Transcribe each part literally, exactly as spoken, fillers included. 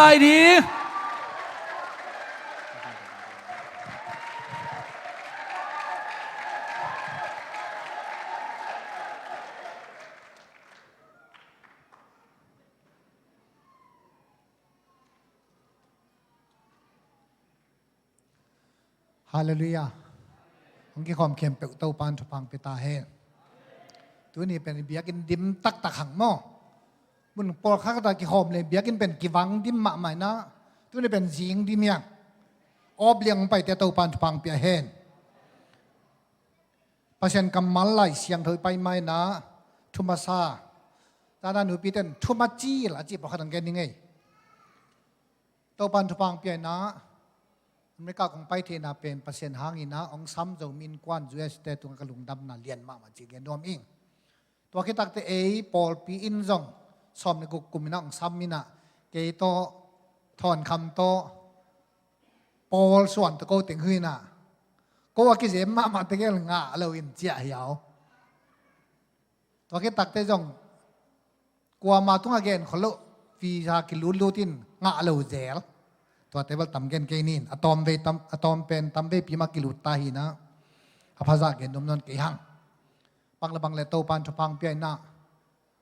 Ai ding. Halleluiah. Hong kikhawm khempeuh Topan thupha pia ta hen. Tuni pen biakinn dim taktak hang maw. Mun pawlkhat ah kikhawm le biakinn pen kivang dim mahmah inah, tuni pen zing dim hiang. Awp liang hong paite Topan thupha pia hen. Pasian kammal Lai Siangtho i pai ma inah, thumasa, tana nupiten thumacil a ci pawlkhat hong gen ning ei. Topan thupha pia inah, America kong pai theihna pen Pasian hang inah hong sam Zomi Innkuan U S te tungah ka lungdamna lian mahmah ci gen nuam ing. Tua khit takteh ei pawlpi in zong sawm le guk kum inah hong sam inah, kei tawh, Thawnkham tawh, Paul Suan tawh ko teng hu inah, ko a kizem mahmah tegel ngah lo in ciah hiau. Tua khit takteh zong kuama tungah gen khol loh, visa kilutlut in ngah lo zel. Tuate bel tam gen kei ning, a tawm vei tam, a tawm pen tam veipi mah kilut ta hi inah, a phazah gen nuam nawn kei hang. Bang le bang le Topan thupha pia inah,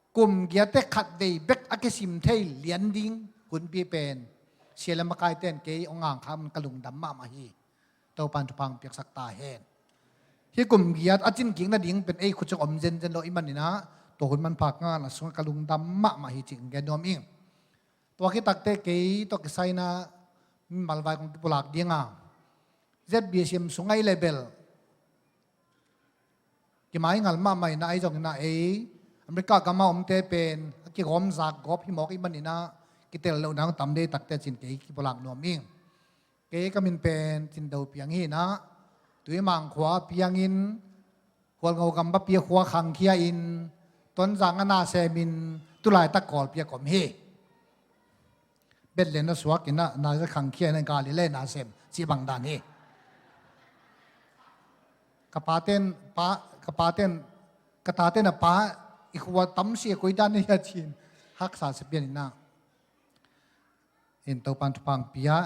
kum giat teh khat vei bek a kisim thei lian ding hunpi pen sia le makaite in kei hong ngangkhak man ka lungdam mahmah hi. Topan thupha piaksak ta hen. Hih kum giat a cin kik nading pen ei khut sung om zenzen lo ahih man inah, tua hun manpha ka ngahna sungah ka lungdam mahmah hi cih gen nuam ing. Tua khit takteh kei tawh kisai inah mimal vai kong kipulak ding a, Z B C M sungah i level kimai ngal mahmah inah, ahi zong inah ei America gam a omte pen a kigawm zak gawp hi mawk ahih man inah, kitel loh nang tam dei takteh cin kei kipulak nuam ing. Kei ka min pen Cin Do Piang hi inah, Tuimang khua piangin, Hualngo gam bapia khua khangkhia in, Tonzang a na semin, tulaitak Kawlpi a ka om hi. Bethlehem na suak inah, na za khangkhia inah, Galilee na sem, cih bang dan hi. Ka paten, pa, ka paten, ka taten a pa, i khua tam sia koi dan hi a cin, haksa sia pian inah. In Topan thupha pia.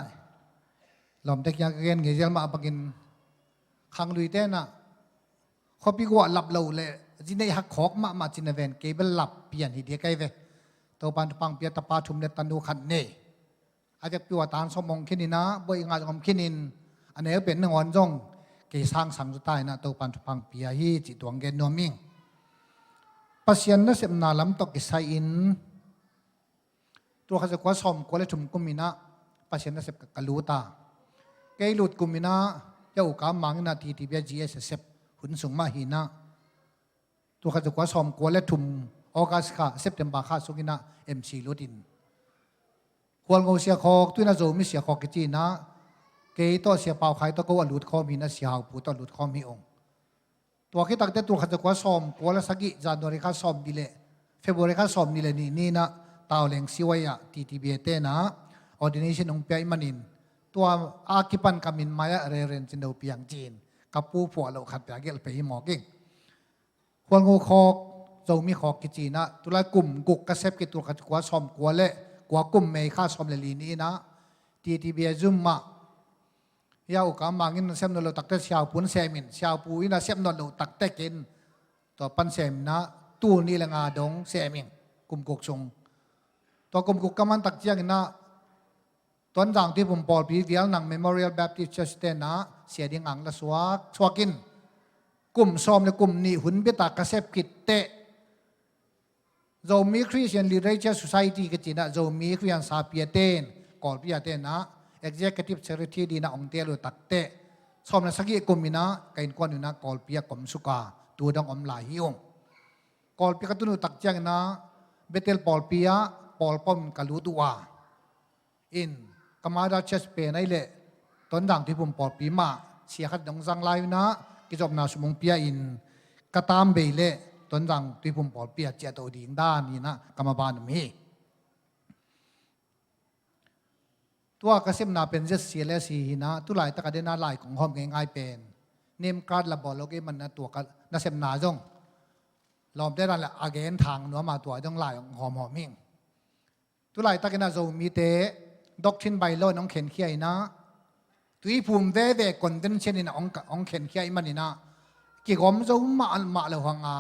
Lawmte kiang ka gen ngei zel mah bangin, khangluite inah, khuapi guah lap lo le, zi neih hak khawk mahmah cin a ven, kei bel lap pian hi dia kai ve. Topan thupha pia, tapa thum le tanu khat nei. A vekpi uh a tan sawm om khin inah, buai i ngah zong om khin in, a neu pen nangawn zong kei sangsang zaw ta inah, Topan thupha pia hi cih tuang gen nuam ing. Pasian nasepna lam tawh kisai in, tul khat za kua sawm kua le thum kum inah Pasian nasep ka, ka lut a. Kei lut kum inah, ya u ka mang inah T T B a G S a sep hun sung mah hi inah, tul khat za kua sawm kua le thum August kha, September kha sung inah M C lut in, Hualngo siakhawk, tu inah Zomi siakhawk kici inah, kei tawh Sia Pau Khai tawh ko a lut khawm hi inah, Sia Hau Pu tawh a lut khawm hi ung. Tua khit takteh tul khat za kua sawm kua le sagih January kha sawm nih le, February kha sawm nih le nih ni inah Tauleng C Y ah T T B a te inah ordination hong pia ahih manin, tua a kipan ka min mai-ah Reverend Cin Do Piang ci-in, ka pu phuah loh khat pia gelh pei hi mawk ing. Hualngo khawk, Zomi khawk kici inah, tulai kum guk ka sep khit, tul khat za kua sawm kua le kua kum May kha sawm le li ni inah, T T B a Zoom mah, ya u ka mang in na sem nawn loh takteh Sia Hau Pu in sem in, Sia Hau Pu inah sem nawn loh takteh ken tua pan sem inah, tul nih le nga dong sem ing, kum guk sung. Tua kum guk ka man tak ciang inah, Tonzang Tuiphum Pawlpi Vialnang Memorial Baptist Church te inah sia ding ang la suak, suak in, kum sawm le kum nih hun bit a ka sep khit teh, Zomi Christian Literature Society kici inah, Zomi Christian sapi a ten, Kawlpi a ten ah Executive Secretary ding inah hong tel uh takteh, sawm le sagih kum inah ka innkuan uh inah Kawlpi ah ka om suk a, tu dong om lai hi ung. Kawlpi ka tun uh tak ciang inah Bethel Pawlpi ah pawlpom ka lut uh a, in, ka mother church pen ahih leh Tonzang Tuiphum Pawlpi mah, sia khat dong zang lai uh inah kizopna sum hong pia in, ka tam bei leh Tonzang Tuiphum Pawlpi ah ciahto ding dan inah ka maban om hi. Tua ka sepna pen Z C L S hi inah, tulaitak a den a lai kong hawm ngeingai pen name card la bawl lo kei man inah, tua ka nasepna zong lawmte dan le a gen thang nuam a, tua zong lai hong hawmhawm ing. Tulaitak inah Zomite Doctrine by Law in hong khenkhia in ah, Tuiphum veve convention in ah hong, hong khenkhia ahih manin ah, kigawm zo mahmah lo hang a,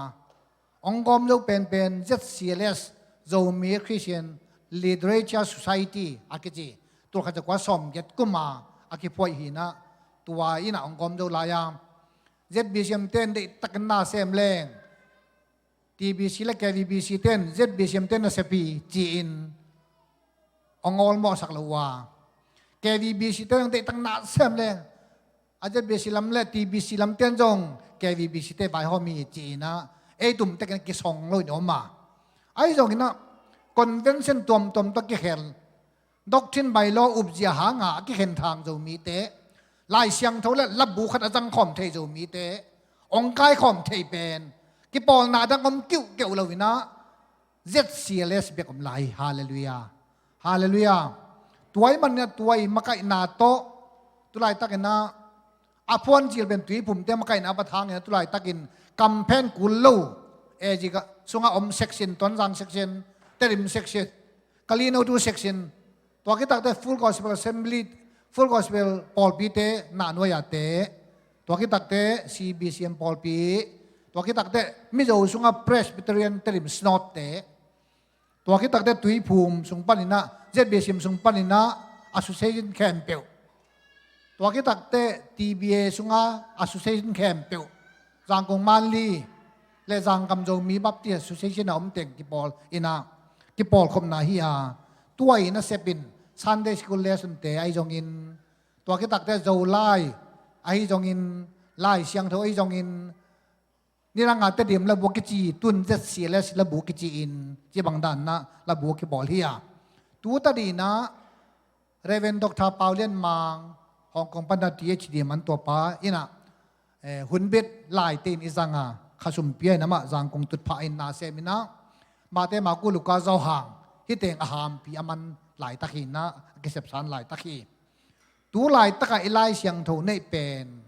hong gawm zo penpen Z C L S, Zomi Christian Literature Society a kici, tulkhat zakua sawmgiat kum a a kiphuai hi in ah, tua in ah hong gawm zo lai a, Z B C M ten deihtakin na sem leng, T B C le K V B C ten Z B C M ten na sep hi ci-in hong awlmawhsak lo uh a, K V B C ten hong deihtak na sem leng, a Z B C lam le T B C lam ten zong K V B C te vaihawm hi ci-in ah, ei tumtekin kisong lo in om a. Ahi zongin ah, convention tuamtuam tawh kikhel, Doctrine by Law upzia hanga a kikhen thang Zomite, Lai Siangtho le labu khat a zangkhawm thei Zomite, hong kaikhawm thei pen, kipawlna dang om kiuhkeuh lo in ah, Z C L S bek om lai. Halleluiah. Halleluiah. Tua ahih manin ah tua i makaihna tawh, tulaitakin ah, a phuanzil pen Tuiphumte makaihna a bat hangin ah, tulaitakin kamphen kul lo, A G ka sungah om section, Tonzang section, Tedim section, Kalinotu section, tua khit takte Full Gospel Assembly, Full Gospel pawlpite, Nahnuai-ate, tua khit takte C B C M pawlpi, tua khit takte Mizo sungah Presbyterian Tedim Synod-te, tua khit takte Tuiphum sung panin ah, Z B C M sung panin ah association khempeuh, tua khit takte T B A sungah association khempeuh, Zangkong Manli le Zangkam Zomi Baptist Association a om teng kipawl in ah, kipawlkhopna hi a, tua in a sep in Sunday School lesson-te ahi zongin, tua khit takte Zolai ahi zongin, Lai Siangtho ahi zongin, nidang a Tedim labu a kici, tun Z C L S labu kici-in, ci bang dan ah labu kibawl hi a. Tu tadin ah Reverend Doctor Pau Lian Mang, Hong Kong pan a T H D man tuapa in ah, eh, hunbit laite in i zang a, khasum pia in amah Zangkong tutphah in na sem in ah, Mate, Maku, Luka, Johan, hih teng a hampi a man laitak hi in ah, a kisepsan laitak hi. Tu laitak a i Lai Siangtho neih pen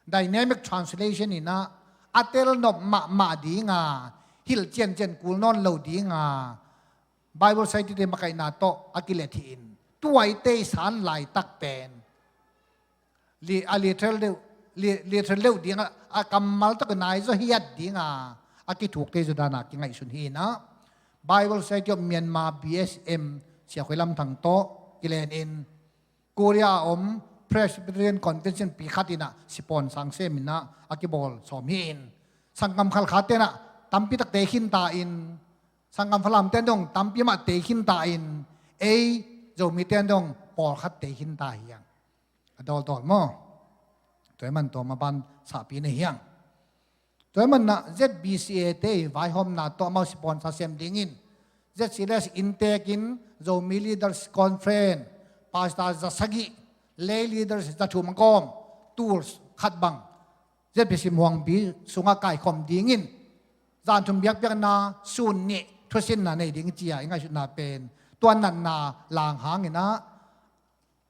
dynamic translation in ah, a telnop mahmah ding a, hilh ciancian kul nawn lo ding a, Bible Society-te makaihna tawh a kilet hi in, tua i teisan laitak pen li-, a literal deuh, li-, literal deuh ding a, a kammal tawh kinai zaw hiat ding a, a kithuk thei zaw dan a kingaihsun hi in ah, Bible Society of Myanmar, B S M, Sia Khoi Lam Thang tawh kilen in, Korea a om Presbyterian Convention pi khat in ah sipawn sang sem in ah a kibawl sawm hi in, sanggam Khalkha-te in ah tampi tak tei khin ta in, sanggam Falam-te in dong tampi mah tei khin ta in, ei Zomite in dong pawlkhat tei khin ta hi hang. A dawldawl maw? Tua ahih man tua maban sahpi na hi hang. Tua ahih manin ah Z B C A-te i vaihawmna tawh amau sipawn sa sem dingin, Z C L S innteek in Zomi Leaders Conference, pastor za sagih, lay leaders za thum a kawm, tools khat bang, Z B C muangpi sungah kaikhawm dingin, zan thum biakpiakna, sun nih thusinna nei ding ci a i ngaihsutna pen, tua natna lang hangin ah,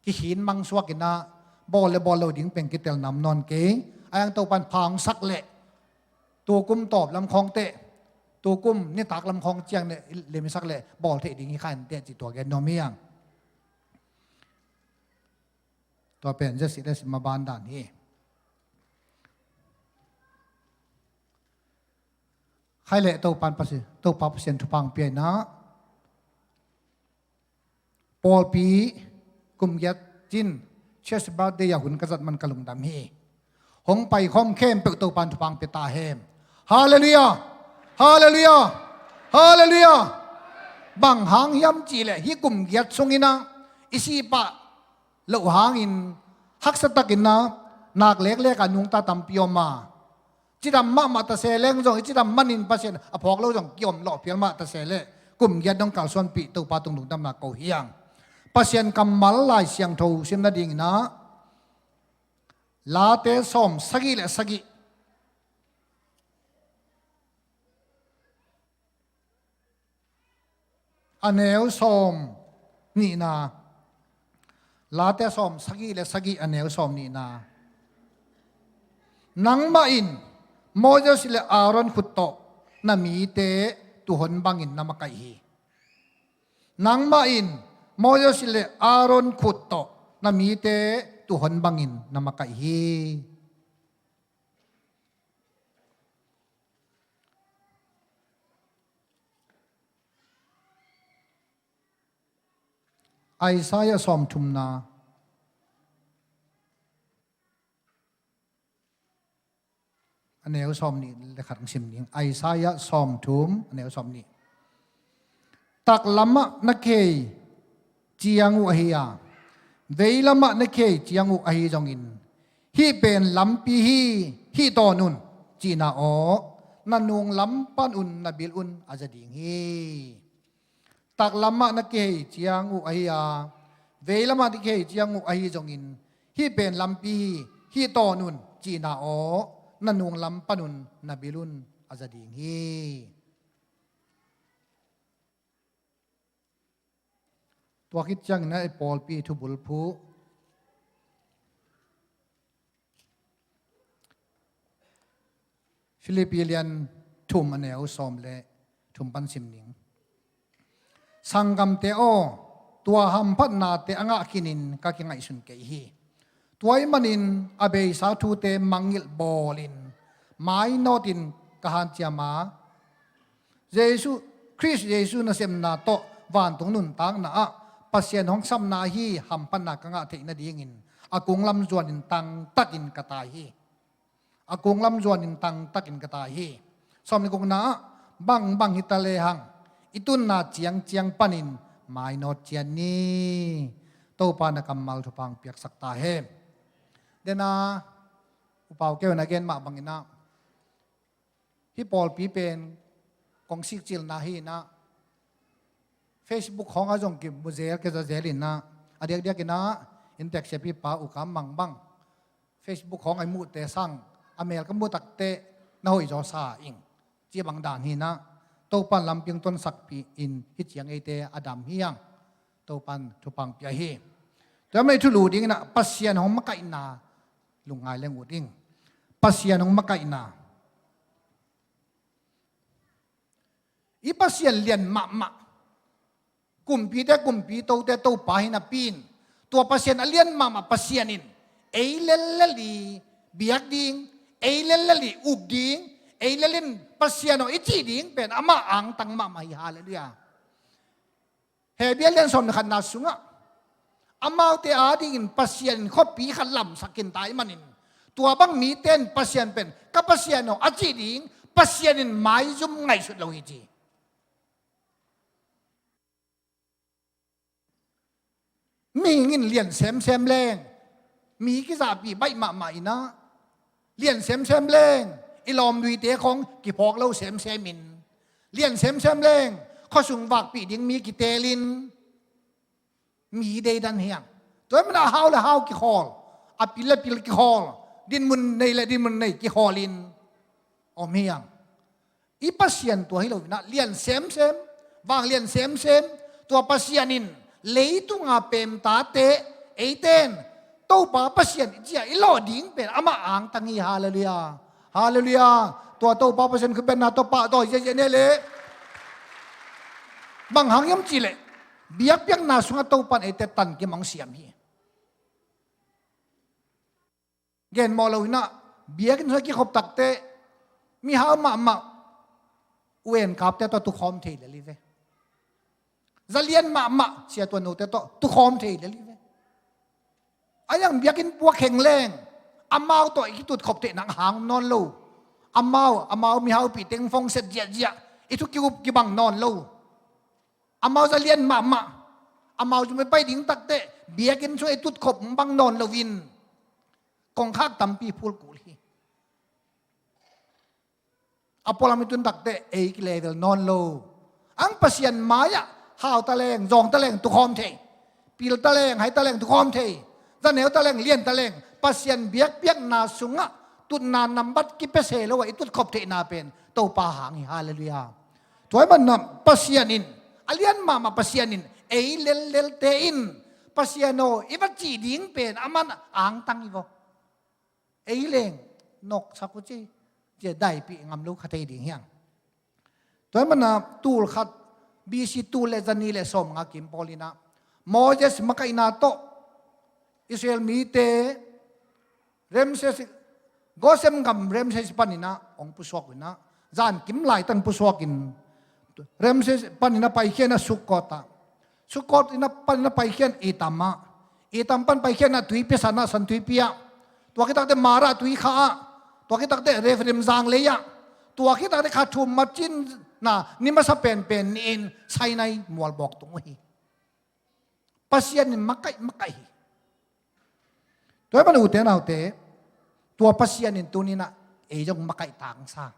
kikhin mangsuak in ah, bawl le bawl lo ding pen kitel nam nawn kei. Ahi hang Topan pha hong sak leh, tukum tawp lam khawng teh, tukum nitak lam khawng ciang leh, lim i sak leh bawl theih ding hi kha inteh cih tua gen nuam hi hang. Tua pen Z C L S maban dan hi. Khai leh Topan Pasi-, Topa Pasian thupha hong pia in ah, pawlpi kum giat cin, church birthday a hun ka zat man ka lungdam hi. Hong paikhawm khempeuh Topan thupha hong pia ta hen. Halleluiah! Halleluiah! Halleluiah! Bang hang hiam cih leh hih kum giat sungin ah i sih pah loh hangin haksa takin ah nak leklek a nungta tampi om a, cidam mahmah ta se leng zong, i cidam manin Pasian a phawk lo zong kiom lawh phial mah ta se leh, kum giat dong kalsuanpih Topa tung lungdamna ko hi hang. Pasian kammal Lai Siangtho sim nadingin ah, Late sawm sagih le sagih, a neu sawm nihna. Late sawm sagih le sagih, a neu sawm nihna. Nangmah in Moses le Aaron khut tawh na mite tuuhon bangin na makaih hi. Nangmah in Moses le Aaron khut tawh na mite tuuhon bangin na makaih hi. Isaiah sawmthumna a neu sawmnih le khat hong sim ning. Isaiah sawmthum a neu sawmnih. Taklamah na kihei ciang uh ahi a, veilamah na kihei ciang uh ahi zongin, hih pen lampi hi, hih tawn un, cihna aw, na nung lam pan un na bil un a za ding hi. Taklamah na kihei ciang uh ahi a, veilamah na kihei ciang uh ahi zongin, hih pen lampi hi, hih tawn un, cihna aw, na nung lam pan un na bil un a za ding hi. Tua khit ciangin a i pawlpi thubulphuh Filipi lian thum a neu sawm le thum pan sim ning. Sanggamte aw, tua hamphatnate a ngah khinin ka kingaihsun kei hi. Tua ahih manin a beisa thute mangngilh bawlin mainawtin ka hanciam a, Jesu, Khrist Jesu nasepna tawh vantung nuntakna ah Pasian hong sapna ahi hamphatna ka ngah theih nadingin a kunglam zuanin tangtakin ka tai hi. A kunglam zuanin tangtakin ka tai hi. Sawm le gukna ah, bangbang hi ta lehang i tunna ciangciang panin mainawt ciat ni. Topa na kammal thupha hong piaksak ta hen. Dena upau keu na gen mah bangin ah, hih pawlpi pen kong sikcilna hi in ah, Facebook khawng ah zong kimu zel, kiza zel in ah, a diakdiak in ah, inntek siapipa U Kam Mang bang Facebook khawng a i muhte sang a mel ka muh takteh na hoih zaw sa ing, ci bang dan hi in ah, Topan lampi hong tonsakpih in hih ciang eite a dam hi hang. Topan thupha hong pia hi. Tua mah i thulu dingin ah Pasian hong makaihna lungngai leng uh ding. Pasian hong makaihna. I Pasian lian mahmah. Kumpite kumpi, tote Topa hi napi in, tua Pasian a lian mahmah Pasian in ei lellel i biak ding, ei lellel i up ding, ei lel in Pasian aw i cih ding pen amah angtang mahmah hi. Halleluiah. Hebru lian sawm le khatna sungah amaute adingin Pasian in khuapi khat lamsak khin ta ahih manin, tua bang mite in Pasian pen ka Pasian aw a cih ding Pasian in maizum ngaihsut lo hi ci. Mihing in lian semsem leng, mi kizahpih baih mahmah in ah, lian semsem leng, i lawmnuite khawng kiphawk lo semsem in, lian semsem leng, khuasung vakpih ding mi kiteelin, mi deidan hi hang. Tua ahih manin a hau le hau kikhawl, a pil le pil kikhawl, dinmun nei le dinmun nei kikhawlin om hi hang. I Pasian tua hi lo in ah, lian semsem, vanglian semsem, tua Pasian in leitunga pemtate eite in Topa Pasian i ci a i lawh ding pen amah angtang hi. Halleluiah. Halleluiah. Tua Topa Pasian khutbetna tawh pahtawi ziahziah ni leh, bang hang hiam cih leh biakpiakna sungah Topan eite tankim hong siam hi. Gen mawh lo in ah, biakinn sungah kikhop takteh mihau mahmah, u enkapte tawh tukhawm thei lel hi ve. Zalian mahmah siatuanute tawh tukhawm thei lel hi ve. A yang biakinn puak kheng leng, amau tawh i kitutkhop theihna hang nawn lo. Amau, amau mihaupih teng phone set ziahziah, i thu kihup kibang nawn lo. Amau zalian mahmah, amau zumai pai ding takteh biakinn sungah i tutkhop bang nawn loin kongkhak tampi phul kul hi. A pualam i tun takteh ei kilevel nawn lo. Ang Pasian mai-ah hau taleng, zawng taleng tukhawm thei, pil taleng, hai taleng tukhawm thei, zaneu taleng, lian taleng, Pasian biakpiakna sungah tutna nambat kipia se lo ah i tutkhop theihna pen Topa hang hi. Halleluiah. Tua ahih manin ah Pasian in, a lian mahmah Pasian in ei lellelte in, Pasian aw i va cih ding pen aman angtang hi vaw. Ei leng noksak uh ci, ci a daipih ngam lo kha thei ding hi hang. Tua ahih manin ah tul khat B C tul le zanih le sawmnga kim pawl in ah Moses makaihna tawh Israel mite Ramses, Goshen gam Ramses paninah hong pusuak uh inah, zan kim laitan pusuakin Ramses paninah paikhia inah Sukkot ah, Sukkot inah paninah paikhia inah Etam ah, Etam pan paikhia inah tuipi San ah, San tuipi ah, tua khit takte Marah tuikha ah, tua khit takte Rephidim zanglei ah, tua khit takte kha thum macin na ni masa penpen ni-in Sinai mual bawk tung uh hi. Pasian in makaih makaih hi. Tua ahih man ute naute, tua Pasian in tuninah ei zong makaih tangsa.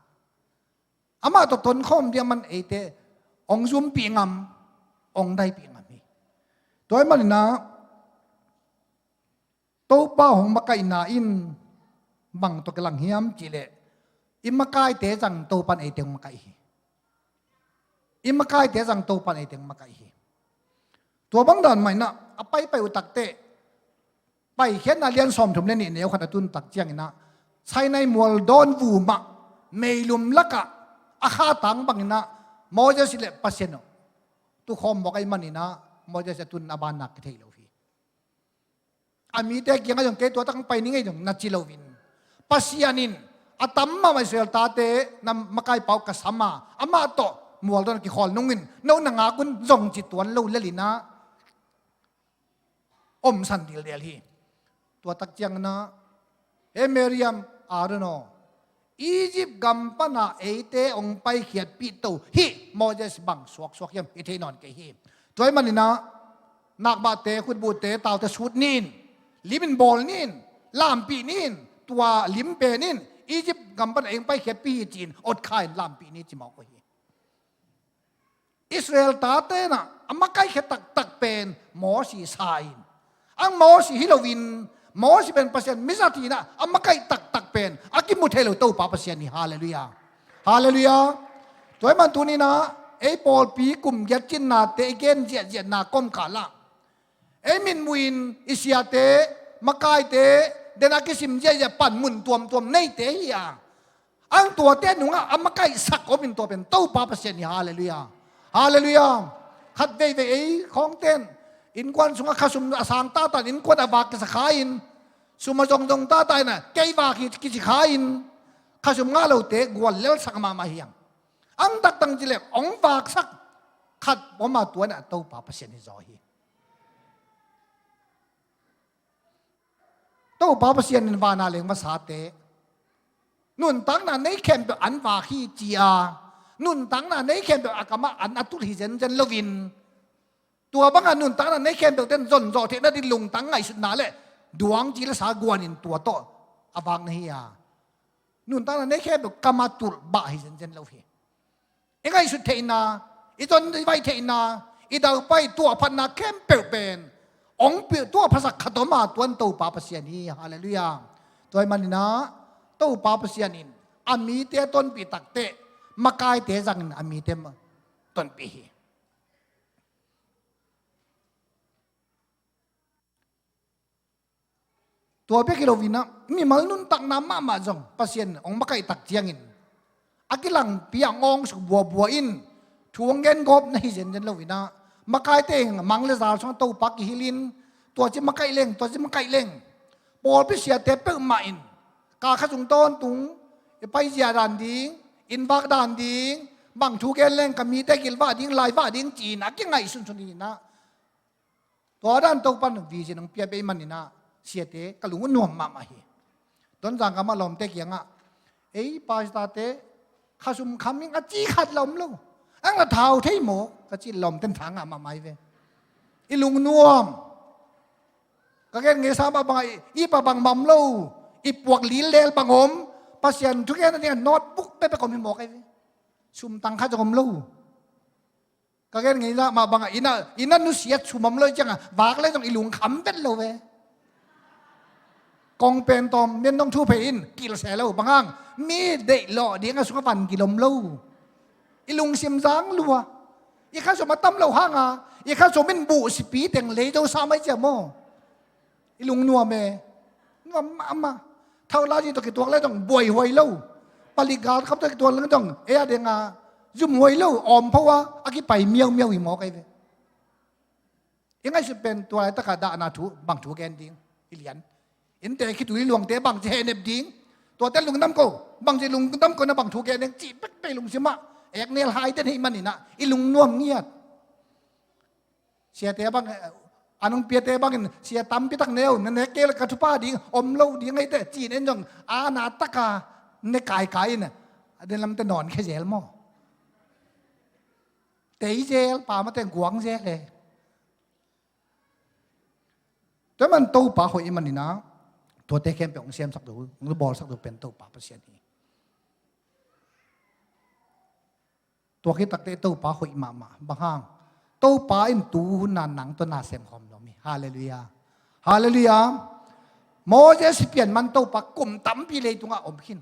Amah tawh tonkhawm ding a man eite hong zumpih ngam, hong daipih ngam hi. Tua ahih maninah Topa hong makaihna in bang tawh kilang hiam cihleh, i makaite zang Topan eite hong makaih hi. I makaite zang Topan eite hong makaih hi. Tua bang dan mah inah a paipai uh takteh, Paikhiatna lian sawmthum le nih neu khat a tun tak cianginah Sinai mual dawn vumah meilum lakah a khatang banginah Moses le Pasian uh tukhawm mawk ahih maninah Moses a tun a bannak kithei lo hi. A mite kiangah zong kei tua tak hong pai ning ei zong na ci loin, Pasian in a tam mahmah Israel tate na makai pau ka sam a, amah tawh mual dawn a kikhawl nungin no na ngak un zong ci tuan lo lelinah omsan dildel hi. Tua tak cianginah, he Miriam, Aaron aw, Egypt gam pana eite hong paikhiatpih to hih Moses bang suaksuak hiam i thei nawn kei hi. Tua ahih maninah nakbahte, khutbuhte, taute sut ni in, lim in bawl ni in, lampih ni in, tua lim pen in Egypt gam pana ei hong paikhiatpih hi ci-in otkha in lampih ni ci mawk uh hi. Israel tate inah a makaihkhia taktak pen Mosi sa in, ang Mosi hi loin, Mosi pen Pasian mizat hi inah a makaih taktak pen a kimu thei lo Topa Pasian hi. Halleluiah. Halleluiah. Tua ahih man tuninah ei pawlpi kum giat cinnate i gen ziahziahna komkal ah ei mitmuhin i siate, makaite, den a kisim ziahziah panmun tuamtuam neite hi a, ang tuate nungah a makaihsak om in tua pen Topa Pasian hi. Halleluiah. Halleluiah. Khat veivei ei khawngten innkuan sungah khasum a sang tatan innkuan a vak kisa kha in, sum a zongzong tata inah kei vak hi kici kha in, khasum ngah lote guallelsak mahmah hi ang. Ang taktang cilek hong vaksak khat pawma tua inah Topa Pasian hi zaw hi. Topa Pasian in vana leng vasate nuntakna nei khempeuh an vak hi ci-a, nuntakna nei khempeuh a kamah an a tul hi zenzen loin, tua banga nuntakna nei khempeuh ten zonzawh theihna ding lungtang ngaihsutna le duangci le sa guanin tua tawh a vak na hi a, nuntakna nei khempeuh kamah tulh bah hi zenzen lo hi. I ngaihsut theihna, i zon i vai theihna, i daupai tuahphatna khempeuh pen hong pil tuahphatsak khat om a, tuan Topa Pasian hi. Halleluiah. Tua ahih maninah Topa Pasian in a mite a tonpih takteh makaite zangin a mite tonpih hi. Tua bek hi loinah mimal nuntakna mahmah zong Pasian hong makaih tak ciangin a kilangpi ah ngawngsuk buabua in thu hong gen gawp na hi zenzen loinah makaite in mang le zal sungah Topa kihilhin, tua ci makaih leng, tua ci makaih leng. Pawlpi siate peuhmah in kal khat sung tawntung i paizia dan ding, inn vak dan ding, bang thu gen leng ka mite gilvah ding, laivah ding ci-in a kingaihsunsun inah tua dan Topan vision hong pia bei maninah siate ka lung uh nuam mahmah hi. Tonzang ka mah lawmte kiangah ei pastorte khasum kham ing a ci khat la om lo. Ang la thau thei maw ka ci, lawmten tha ngah mahmah hi ve. I lungnuam. Ka gen ngeisa mah bangah i pa bangmah om lo. I puak lillel bang om. Pasian thugen a dingah notebook pekpek om hi mawk ahi ve. Sumtang khat zong om lo. Ka gen ngeina mah bangah inn a, inn a nusiat sum om lo ciangah vak le zong i lungkham vet lo ve. Kong pen tawm mian dong thu phei in kilh se lo, bang hang mi deih lawh dingah sungah van gil om lo. I lungsim zang lua. I khasum a tam lo hanga i khasum in buh sipi teng lei zo sa mai cia maw? I lungnuam e. Nuam mahmah. Thau lazi tawh kituak le zong buaihuai lo. Palik galkap tawh kituak le zong ei a denga zumhuai lo, awmpho a a kipai miaumiau hi mawk ahi ve. I ngaihsut pen tua laitakah dahna thu, bang thu gen ding, i lian. Innte khitui luangte bangci hehnep ding. Tuate lungdam ko, bangci lungdam ko na bang thu gen ding, cih pekpek lungsimah eknel hai den hei maninah i lungnuam ngiat. Siate bang, a nungpiate bangin, sia tampi tak neu, na nek kei le ka thupha ding om lo ding aite, ci-in en zong a na taka ne kaikai in, a den lamte nawn khe zel maw? Tei zel, pa mate guang zel he. Tua man Topa hoih i maninah tuate khempeuh hong siamsak do, hong bawlsak do pen Topa Pasian hi. Tua khit takte Topa hoih mahmah. Bang hang? Topa in tu hun na nang tawh na sem khawm nuam hi. Halleluiah. Halleluiah. Moses i pian man Topa kum tampi leitungah om khin.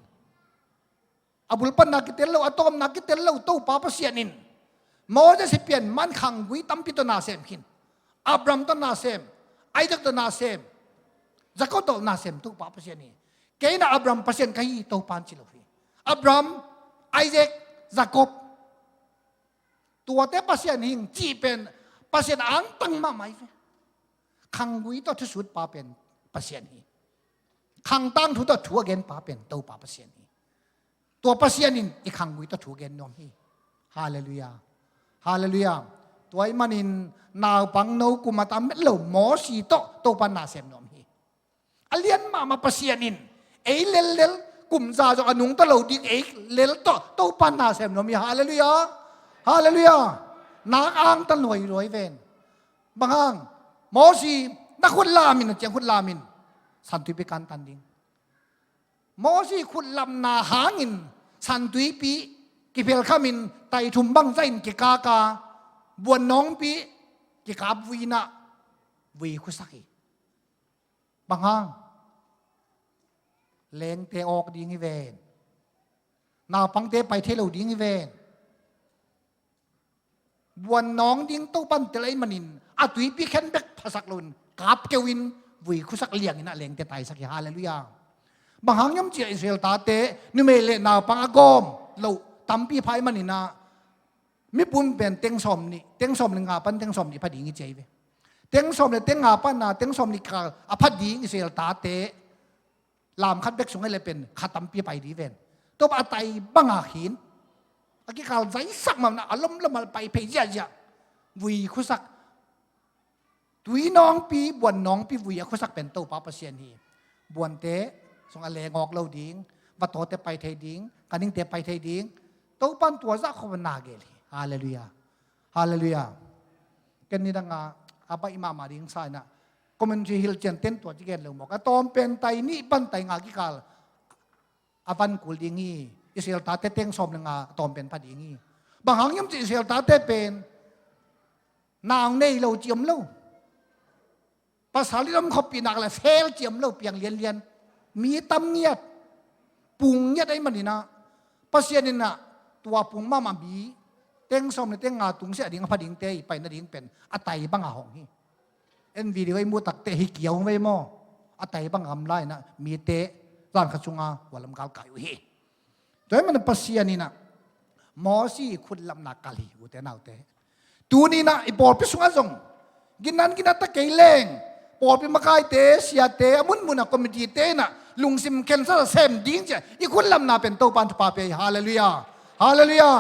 A bul pan na kitel lo, a tawm na kitel lo Topa Pasian in Moses i pian man khanggui tampi tawh na sem khin. Abraham tawh na sem, Isaac tawh na sem, Jacob tawh na sem Topa Pasian hi. Kei na Abraham Pasian ka hi, Topa in ci lo hi. Abraham, Isaac, Jacob, tuate Pasian hing cih pen Pasian angtang mahmah hi ve. Khanggui tawh thusut pa pen Pasian hi. Khangtang thu tawh thu a gen pa pen Topa Pasian hi. Tua Pasian in i khanggui tawh thu gen nuam hi. Halleluiah. Halleluiah. Tua i manin naupang no kum a tam met lo Mosi tawh Topa na sem nuam hi. A lian mahmah Pasian in ei lellel, kum za zong a nungta lo ding ei lel tawh Topa na sem nuam hi. Halleluiah. Halleluiah. Nak angtan luailuai ven. Bang hang? Mosi, na khut lamin, a ciang khut lamin, Santuipi kantan ding. Mosi khut lamna hangin Santuipi kiphelkhamin tai thum bangzahin kikaka, buannawngpi kikapvuinah vui khusak hi. Bang hang? Lengte awk ding hi ven. Naupangte pai thei lo ding hi ven. Buannawng ding Topan tel ahih manin a tuipi khen bek phasak loin kap keuhin vui khusak liangin a lengte taisak hi. Halleluiah. Bang hang hiam ciah Israel tate numei le naupang a gawm loh tampi pha ahih maninah mipum pen teng sawm nih, teng sawm le nga pan teng sawm nih pha ding hi ci ahi ve. Teng sawm le teng nga pana teng sawm nih kikal a pha ding Israel tate lam khat bek sung ahih leh pen kha tampi pai ding ven. Tua a tai banga khin a kikal zaisak mahmah a lomlom a pai phei ziahziah vui khusak. Tuinawngpi, buannawngpi vui a khusak pen Topa Pasian hi. Buante sung a leng awk lo ding, vatawte pai thei ding, kaningte pai thei ding. Topan tua zah khop na gel hi. Halleluiah. Halleluiah. Ken nidanga a baih mahmah ding sa inah commentary hilh ciang ten tua ci gen lo mawk. A tawm pen tai nih pan tai nga kikal a van kul ding hi. Israel tate teng sawm le nga a tawm pen pha ding hi. Bang hang hiam ci Israel tate pen nau nei lo ci om lo. Pasal in om khawmpih nak le fel ci om lo, piang lianlian. Mi tam ngiat, pung ngiat ahih maninah Pasian inah tua pung mahmah mi teng sawm le teng nga tungsiah ding a pha dingte i pai nading pen a tai banga hong hi. En video i muh takte hi kiau hong vei maw? A tai banga om lai inah mite zan khat sunga hua lam galkai uh hi. Tua ahih manin Pasian inah Mosi khut lamna kal hi, ute naute. Tuni inah i pawlpi sungah zong ginan ginat ta kei leng pawlpi makaite, siate, a munmun a committee te inah lungsim khensat a sem ding ciah i khut lamna pen Topan thupha pia hi. Halleluiah. Halleluiah.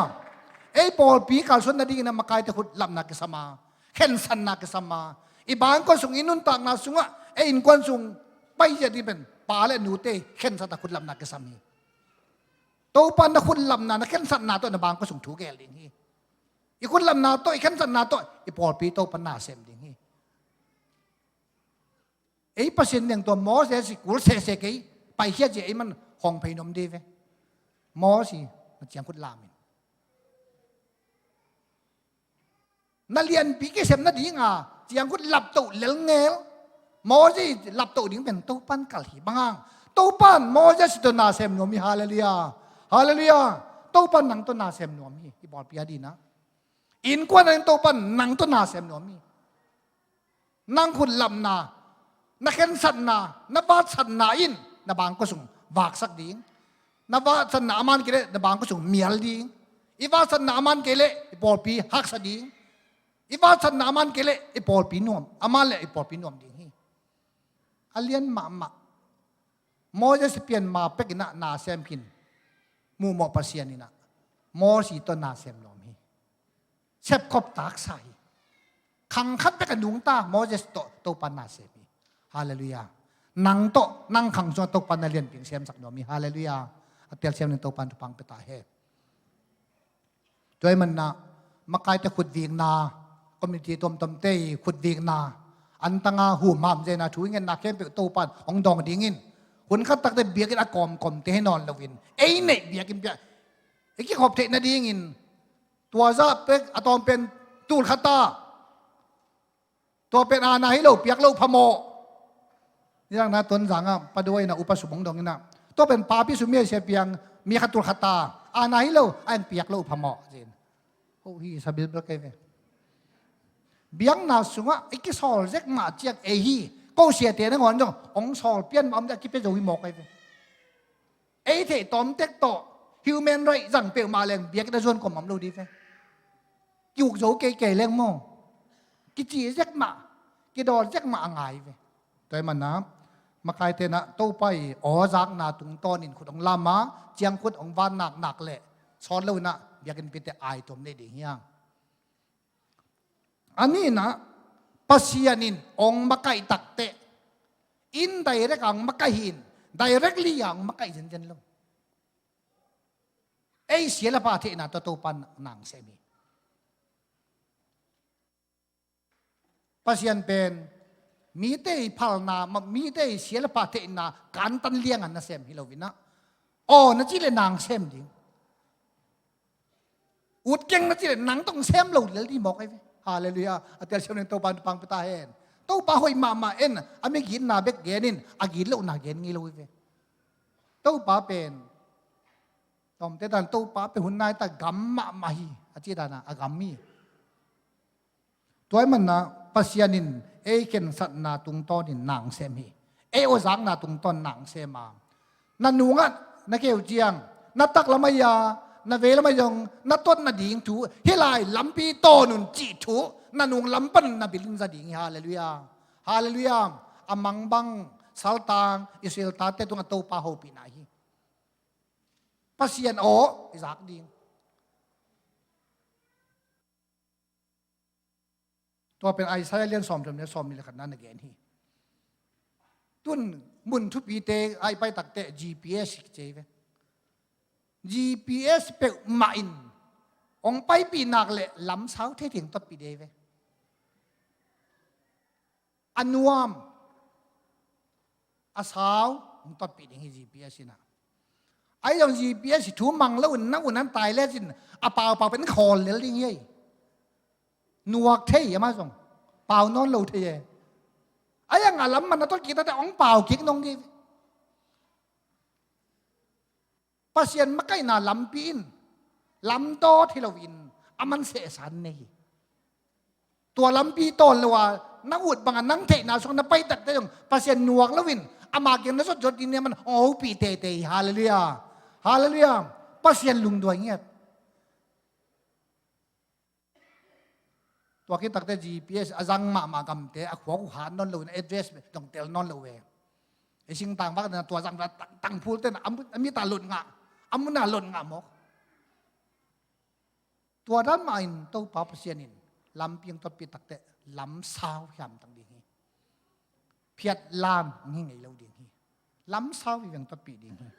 Ei pawlpi kalsuan nadingin a makaite khut lamna kisam a, khensatna kisam a, i bangkua sung i nuntakna sungah ei innkuan sung pai zia ding pen pa le nute khensat a khut lamna kisam hi. Topa na khut lamna, na khensatna tawh na bangkua sung thu gel ding hi. I khut lamna tawh, i khensatna tawh i pawlpi Topa na sem ding hi. Ei Pasian neng tua Moses i kul sehseh kei, paikhiat zia ei man hong phei nuam ding ve. Moses, na ciang khut lamin. Na lianpi kisem nadinga ciangkhut laptoh lelngel. Moses laptoh ding pen Topan kal hi. Bang hang? Topan Moses tawh na sem nuam hi. Halleluiah. Halleluiah. Topan nang tawh na sem nuam hi. I pawlpi a dinah innkuan a ding Topan nang tawh na sem nuam hi. Nang khut lamna, na khensatna, na vatsatna in na bangkua sung vaksak ding. Na vatsatna a man kei leh na bangkua sung mial ding. I vatsatna a man kei leh i pawlpi haksa ding. I vatsatna a man kei leh i pawlpi nuam, a man leh i pawlpi nuam ding hi. A lian mahmah. Moses pian ma pek in ah na sem khin. Muhmawh Pasian in ah Moses tawh na sem nuam hi. Sepkhop taksa hi. Khang khat bek a nungta Moses tawh Topa na sem hi. Halleluiah. Nang tawh, nang khang sungah Topa na lianpi in semsak nuam hi. Halleluiah. A telsiam ning Topa in thupha pia ta hen. Tua ahih manin ah makaite khutvikna, community tuamtuamte i khutvikna, antanga humham zena thu i ngetna khempeuh Topa in hong dawng dingin, hun khat takte biakinn a kawmkawmte hi nawn loin, ei neih biakinn piak, i kikhop theih nadingin, tua zah pek a tawm pen tul khat ta. Tua pen aana hi lo, piak loh phamawh. Nidang na Tonzang ah Pa Duai in ah upa sum hong dong in ah, tua pen papi sum mi a sia piang, mi khat tul khat ta, aana hi lo, a en piak loh phamawh, ci-in. Ko hi sa bilbel kei ve. Biakna sungah i kisawl zek mah ciang ei hi, ko siate nangawn zong hong sawl pian mah om ding a kipia zo hi mawk kei ve. Ei theih tawmtek tawh human right zang peuhmah leng biakinn a zuan kawm om lo ding ve. Ki-uk zo keikei leng maw, kici zek mah, kidawl zek mah a ngai ve. Tua ahih manin ah makaite in ah Topa i aw zakna tungtawnin khut hong lam a, ciangkhut hong van naknak leh sawt loin ah biakinnpite aituam nei ding hi hang. A nihna, Pasian in hong makaih takteh, indirect a hong makaih hi in, directly a hong makaih zenzen lo. Ei sia le pha theihna tawh Topa in na sem hi. Pasian pen mite i phalna, ma-, mite i sia le pha theihna kantan liangin na sem hi lo in ah, aw na cih leh na sem ding. Ut keng na cih leh nang tawh sem lo lel ding mawk ahi ve. Halleluiah. A telsiam ning Topa in thupha pia ta hen. Topa hoih mahmah in, a migitna bek gen in, a gitlohna gen ngei lo hi ve. Topa pen, tawmte dan Topa pen hun nai tak gam mahmah hi, a cih dan a gam hi. Tua ahih manin ah Pasian in ei khensatna tungtawnin na sem hi. Ei aw zakna tungtawn na sem a, na nungah na keu ciang, na taklam ahi a, na veilam ahi zong na tot nading thu, hih lai lampi tawn un cih thu, na nung lam pan na bilin za ding hi. Halleluiah. Halleluiah. A mangbang saltang Israel tate tungah Topa hopihna hi. Pasian aw i zak ding. Tua pen Isaiah lian sawmthum le sawmnih le khatna na gen hi. Tun mun thupite a i pai takteh G P S hi ci ve. G P S peuhmah in hong paipih nak leh lam sau thei thei hong totpih ding hi ve. A nuam, a sau hong totpih ding hi G P S in ah. Ahi zong G P S hi thu mang loin na un an tai lecin a paupau pen khawl lel ding hi. Nuak thei amah zong pau nawn lo thei e. Ahi zong a lam man a tot kik takteh hong pau kik nong ding. Pasian makaihna lampi in lamdawt hi loin a man sehsa nei hi. Tua lampi tawn lo a, na ut bangin nang theihna sungah na pai takteh zong Pasian nuak loin ama kiang na zotzot ding ni a man hong hopih teitei hi. Halleluiah. Halleluiah. Pasian lungduai ngiat. Tua khit takteh G P S a zang mahmah gamte a khuak uh hat nawn lo in, address dong tel nawn lo ve. I singtang vak na tua zang tang, tangphul ten a mu-, a mit a lot ngah, a mun a lot ngah mawk. Tua dan mah in Topa Pasian in lampi hong totpih takteh lam sau hiam tang ding hi. Phiat lam hong hi ngei lo ding hi. Lam sau hi veng totpih ding hi.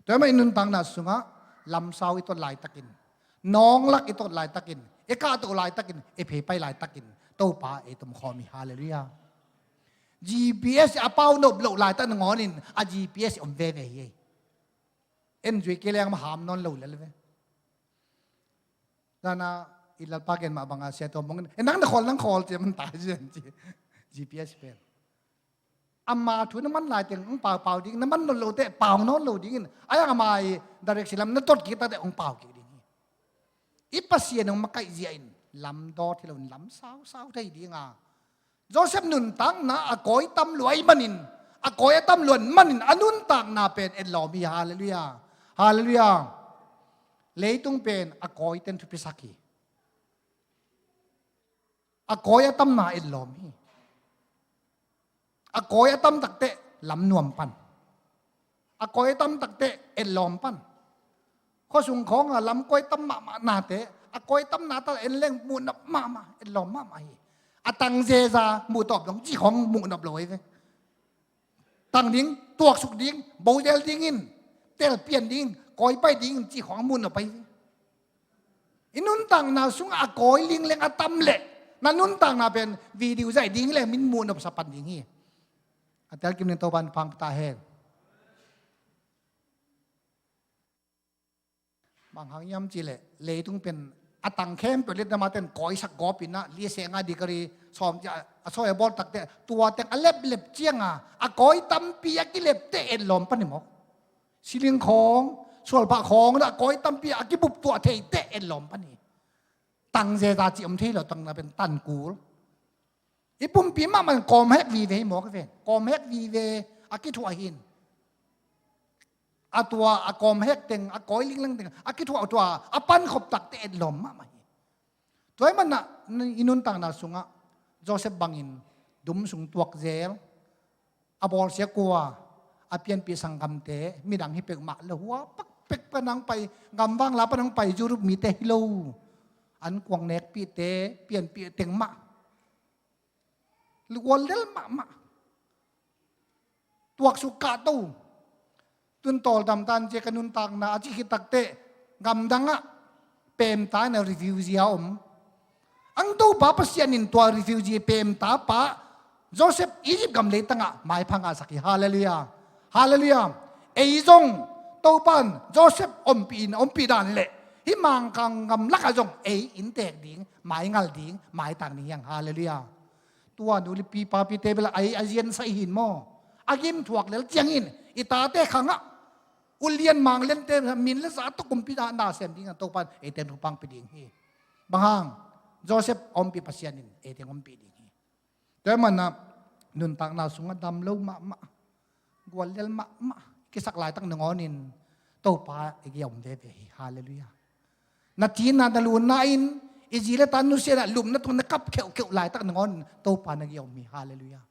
Tua mah in nuntakna sungah lam sau i tot laitakin, nawng lak i tot laitakin, i kahtoh laitakin, i phei pai laitakin Topa ei tom khawm hi. Halleluiah. G P S a pau nop loh laitak nangawnin a G P S om veve hi. En zui kei leng mah ham nawn lo lel ve. Zana i Lalpa gen mah banga sia tua mongin, "E, nang na khawl, nang khawl," ci a man tai zian ci. G P S pen ama thu na man lai teng hong paupau ding, na man nawn lo teh pau nawn lo dingin, a yang ama i direction lam na tot kik takteh hong pau kik ding hi. I Pasian hong makaih zia in lam dawt hi loin lam sau sau thei dinga, Joseph nuntakna a kawi tam lua ahih manin, a kawi a tam luat manin a nuntakna pen etlawm hi. Halleluiah. Halleluiah. Leitung pen a kawiten thupisak hi. A kawi a tamna etlawm hi. A kawi a tam takteh lamnuam pan. A kawi a tam takteh etlawm pan. Khuasung khawng a lamkawi tam mahmah nate, a kawi tamna ta en leng muhnop mahmah, etlawm mahmah hi. A tang zeza muhtawp dong cih khawng muhnop lo ahi ve. Tang ding, tuaksuk ding, bozel dingin, telpian dingin, kawi pai dingin cih khawng muhnop ahi ve. I nuntakna sungah a kawi lingleng a tam leh na nuntakna pen video zaih ding leh min muhnop sa pan ding hi. A telkim ning Topan pang pata hen. Bang hang hiam cihleh leitung pen a tang khempeuh liat nama ten kawisak gawp inah li a seng a degree sawm ci a sawi a bawl takteh tua teng a leplep cianga a kawi tampi a kilepteh etlawm pan hi mawk. Siling khawng, sualphah khawng dah kawi tampi a kibuptuah theiteh etlawm pan hi. Tang zeza cih om thei lo, tangna pen tan kul. I pumpi mahmah in kawmhek vive hi mawk hi ve. Kawmhek vive a kithuah hin. A tua a kawmhek teng, a kawi lingleng teng a kithuah tua a pankhop takteh etlawm mahmah hi. Tua ahih manah i nuntakna sungah Joseph bangin dum sung tuak zel, a bawlsia kua, a pianpih sanggamte midang hi peuhmah lo, hua pakpek pan hong pai, gamvang la pan hong pai, Europe mite hi lo. An kuang nekpihte pianpih teng mah. Lugual lel mahmah. Tuaksuk kahto. Tun tawldam tan cia ka nuntakna a cih khit takteh gamdangah pemta in a refugee a om. Ang Topa Pasian in tua refugee pemta pa Joseph Egypt gam leitangah maipha ngahsak hi. Halleluiah. Halleluiah. Ei zong Topa in Joseph ompih in, ompih dan leh hih Mangkang gam lakah zong ei inntek ding, maingal ding, maitang ding hi hang. Halleluiah. Tua nu le pi papite bel a zian sa i hin maw? A gim thuak lel ciangin i tate khangah ulian mangliante min le za tawh kumpi na sem dingin Topa in eite thupha hong pia ding hi. Bang hang? Joseph a ompih Pasian in eite hong ompih ding hi. Tua ahih manah nuntakna sungah dam lo mahmah, guallel mahmah kisak laitak nangawnin Topa i gei om veve hi. Halleluiah. Na cina na luna in i zi le ta nusia in ah lupna tungah na kap kheuhkheuh laitak nangawnin Topa na gei om hi. Halleluiah.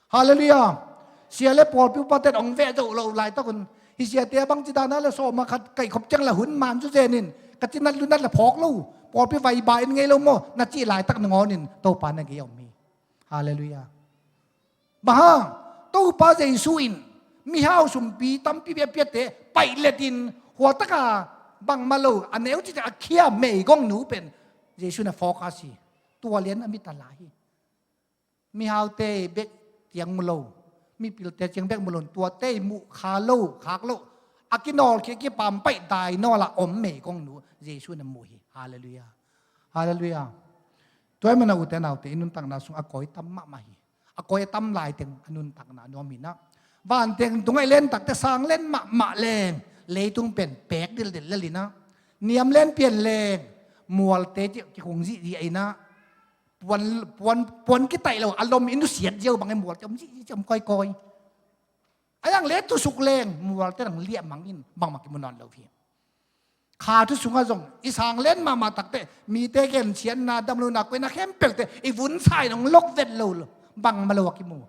Halleluiah. Sia le pawlpi upate in hong veh zo lo laitak un, hih siate a bangci dan a le sawma khat kaihkhop ciang la hun man zu zenin ka cinat lunat le phawk lo, pawlpi vaiba in ngei lo maw na cih laitak nangawnin Topa na gei om hi. Halleluiah. Bang hang? Topa Jesu in mihau sumpi tampi a piate paihletin huataka bangmah lo a neu cih a khia meigongnu pen Jesu na focus hi. Tua lian a mit a la hi. Mihaute bek ciang mu lo, mipilte ciang bek mu lo, tuate muh kha lo, khak lo, a kinawlkhia kipampaih dainawl a om meigongnu Jesu na mu hi. Halleluiah. Halleluiah. Tua ahih manah ute naute i nuntakna sung a kawi tam mahmah hi. A kawi a tam laiteng a nuntakna nuam hi nah. Vanteng tungah i len takteh sang len mahmah leng leitung pen pek dildil lel hi nah. Niam len pian leng mualte ci kikhung zihzih hi nah. Puan, puan, puan kitaih lo a lom i nusiat ziau bangin mualte om zihzih ci om kawikawi. A yang le tusuk leng mualte dang liah mangin bangmah kimu nawn lo hi. Kha thu sungah zong i sang len mahmah takteh mite gensiatna damlohna koihna khempeuhte i vunsa in hong lok vet lo lo bangmah lo a kimu.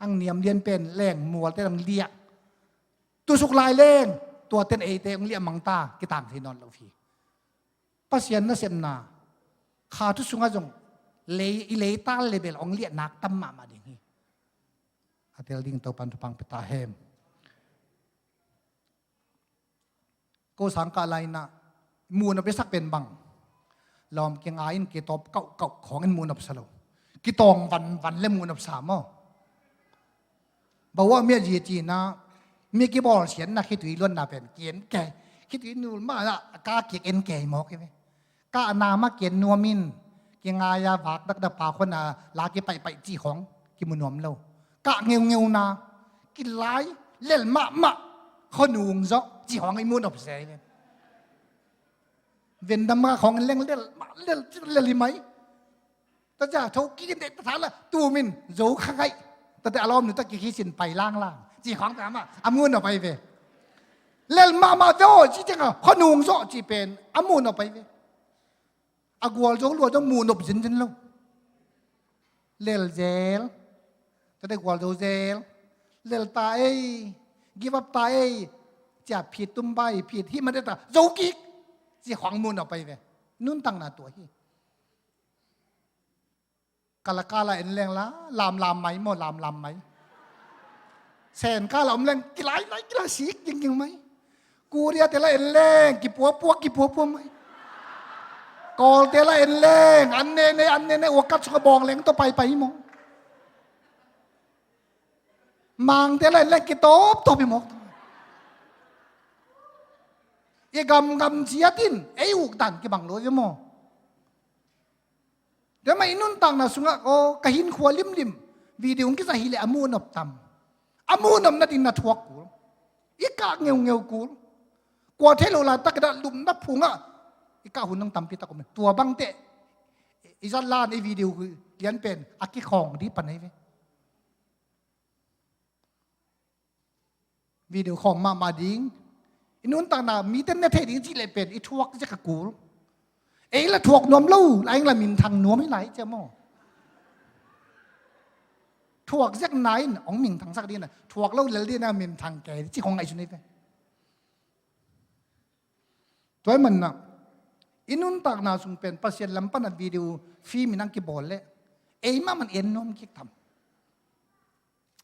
Ang niam lian pen leng mualte dang liah. Tusuk lai leng tuate in eite hong liah mang ta kitang thei nawn lo hi. Pasian nasepna kha thu sungah zong lei, i leital level hong liah nak tam mahmah ding hi. A tel ding Topan thupha hong pia ta hen. Ko sang kah lai nah muhnop i sak pen bang? Lawm kingai in kitawp kauhkauh khawngin muhnop sa lo. Kitawng vanvan le muhnop sa maw? Bawah miah zi cinah mi kibawlsiatna khitui luanna pen ki-en kei. Khitui nul mah ah ka kik en kei mawk hi ve. Kahna mah ki-en nuam in kingai-a vak dakdak pa khuana la kipaihpaih cih khawng kimu nuam lo. Kah ngeungeuna kilai lel mahmah khuanung zawh cih khawng i muhnop se hi ve. Vendam kha khawng leng lel mah lel lel hi mai. Tua ciang tho kik in deih ta tha la tumin zo kha ngaih. Tate a lawmnu ta kikhisin pai langlang cih khawng ta mah a muhnop ahi ve. Lel mahmah ve aw cih ciangah khuanung zawh cih pen a muhnop ahi ve. A gualzo luazo muhnop zinzin lo. Lel zel. Tua dei gual zo zel. Lel ta ei. Give up ta ei. Cia phit tum bai phit hi ma dei ta zo kik. Ci khuang mun a pai ve. Nuntakna tua hi. Kalakala en leng la lamlam mai maw, lamlam mai. Sen kala om leng kilai lai kilai sik ginging mai. Korea te la en leng kipuapua kipuapua mai. Kawl te la en leng an ne ne an ne ne uakat sunga bawng leng tawh paipai maw. Mang te la en leng kitawptawp hi mawk. I gamgam ciatin ei uk dan kibang lo hi maw. Tua mah i nuntakna sungah aw ka hinkhua limlim video hong kisa hileh a muhnop tam. A muhnop nading na thuak kul. I kah ngeungeu kul. Kua thei lo laitak i dah lupna phungah i kah hun nang tampi tak om. Tua bangte i zat lan i video lian pen a kikhawng di pan ahi ve. Video khawng mahmah ding. I nuntakna mite ne thei ding cih leh pen i thuak zek a kul. Ei la thuak nuam lo, la eng la minthang nuam hi lai cia maw. Thuak zek na in hong minthangsak ding na, thuak lo lel ding na minthang kei ci khong ngaihsun hi ve. Tua hi manna i nuntakna sung pen Pasian lam pana video film in ang kibawl leh ei mah man en nuam kik tam.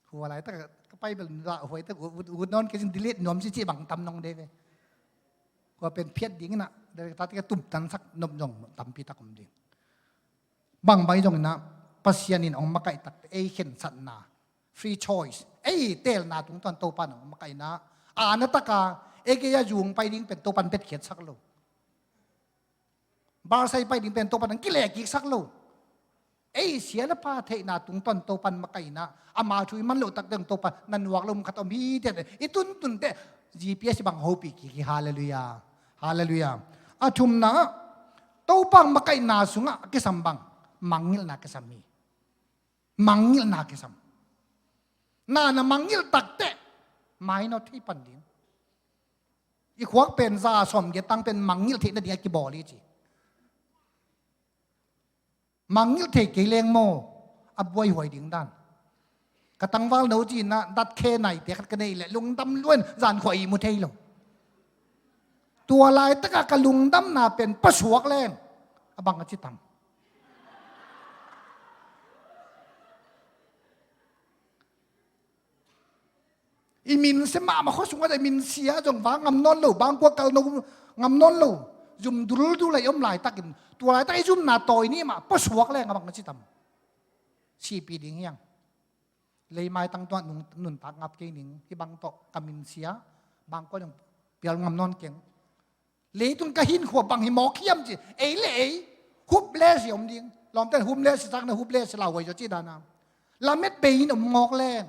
Hua laitak ka Bible na huaitak ut nawn kei sin delete nuam si ci bang tam nong dei ve. Hua pen phiat ding ina dei ta tika tumtansak nop zong tampi tak om ding. Bangbang i zong ina Pasian in ong makaih takte ei khensatna free choice ei teelna tungtawn Topa in ong makaihna ana taka ei kei a zung pai ding pen Topa in betkhiatsak lo. Barsai pai ding pen Topa in ong kilekiksak lo. Ei sia le pha theihna tungtawn Topa in makaihna ama thu i man loh takte ong Topa na nuak lo mun khat om hi tiate i tuntunte G P S i bang hopih kik hi. Halleluiah. Halleluiah. A thumna Topa ong makaihna sungah a kisam bang mangngilhna kisam hi. Mangngilhna kisam. Na na mangngilh takteh mainawt thei pan ding. I khuak pen za sawmgiat tang pen mangngilh theih nading a kibawl hi ci. Mangngilh thei kei leng maw a buaihuai ding dan. Ka tangval no ci-in ah dat khe naite khat ka neih leh lungdam luan zankhuah ihmu thei lo. Tua laitaka ka lungdamna pen pasuak leng a bang a ci tam. I minsia mahmah khua sungah i minsia zong vak ngam nawn lo, bangkua kal no ngam nawn lo. Zum duldul a i om laitakin tua laitak i zumna tawi ni mah pasuak leng a bang a ci tam. Sipi ding hiang. Lei maitang tuah nuntak ngap kei ning hi bang tawh ka minsia bangkua zong pial ngam nawn keng. Leitung ka hinkhua bang hi mawk hiam ci ei le ei hopeless hi om ding. Lawmten homeless hi sakna hopeless hi lauhuai zaw ci dana lamet bei in om mawk leng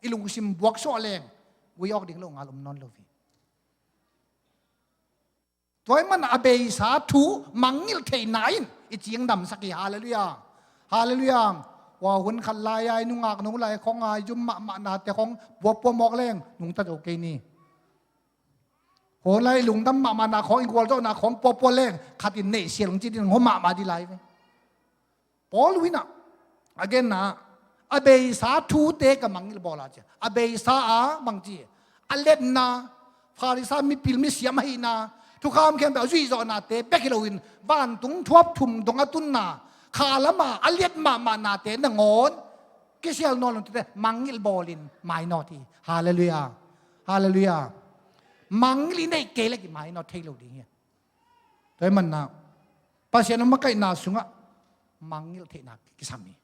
i lungsim buaksuah leng gui awk ding lo ngal om nawn lo hi. Tua hi man a beisa thu mangngilh theihna in i cingdamsak hi. Halleluiah. Halleluiah. Hua hun khat lai-a i nungak no lai khong a i zum mahmahnate khong puapua mawk leng nungta zo kei ni. Hua lai lungdam mahmahna khawng i gualzawhna khawng puapua leng khatin neih sial hong ci ding hong hua mahmah dih lai ve. Paul uh inah a genna a beisa thute ka mangngilh bawl a cia a beisa a bangci a letna Pharisai mipil misiam ahihna thukham khempeuh a zuihzawhnate bek hi loin vantung thuap thum dong a tunna khalama a liat mahmahnate nangawn kisial nawn lo tute mangngilh bawlin mainawt hi. Halleluiah. Halleluiah. Mangngilh i neih kei leh kimainawt thei lo ding hi. Tua hi manna Pasian hong makaihna sungah mangngilh theihna kisam hi.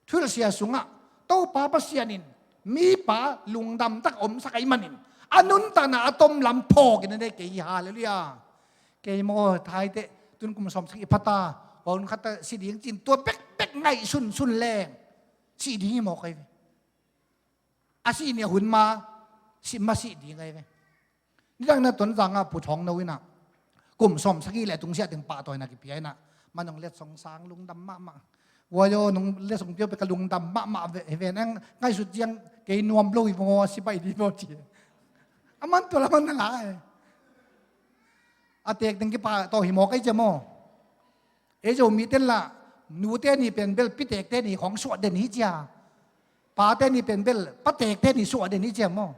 Thuhilhsia sungah Topa Pasian in mipa lungdam tak omsak ahih manin a nuntakna a tom lam phawkin a nei kei hi. Halleluiah. Kei maw thaite tun kum sawmsagih phata hua hun khatta si ding cin tua bekbek ngaihsunsun leng si ding hi mawk ahi ve. A sih ni a hun ma sih ma sih ding ahi ve. Nidang na Tonzang ah Pu Thawng No inah kum sawmsagih le tungsiah teng pahtawina kipia inah man nong letsong sang lungdam mahmah. Uayo nong letsong pio peka lungdam mahmah ve he ven ang ngaihsut ciang kei nuam lo hi vaw si pai di vaw ci. A man tua la man na lai. A tek teng kipah tawh hi mawk ahi cia maw. Ei Zomite lah Nute ni pen bel pitekte ni khong suah den hi cia. Pate ni pen bel patekte ni suah den hi cia maw.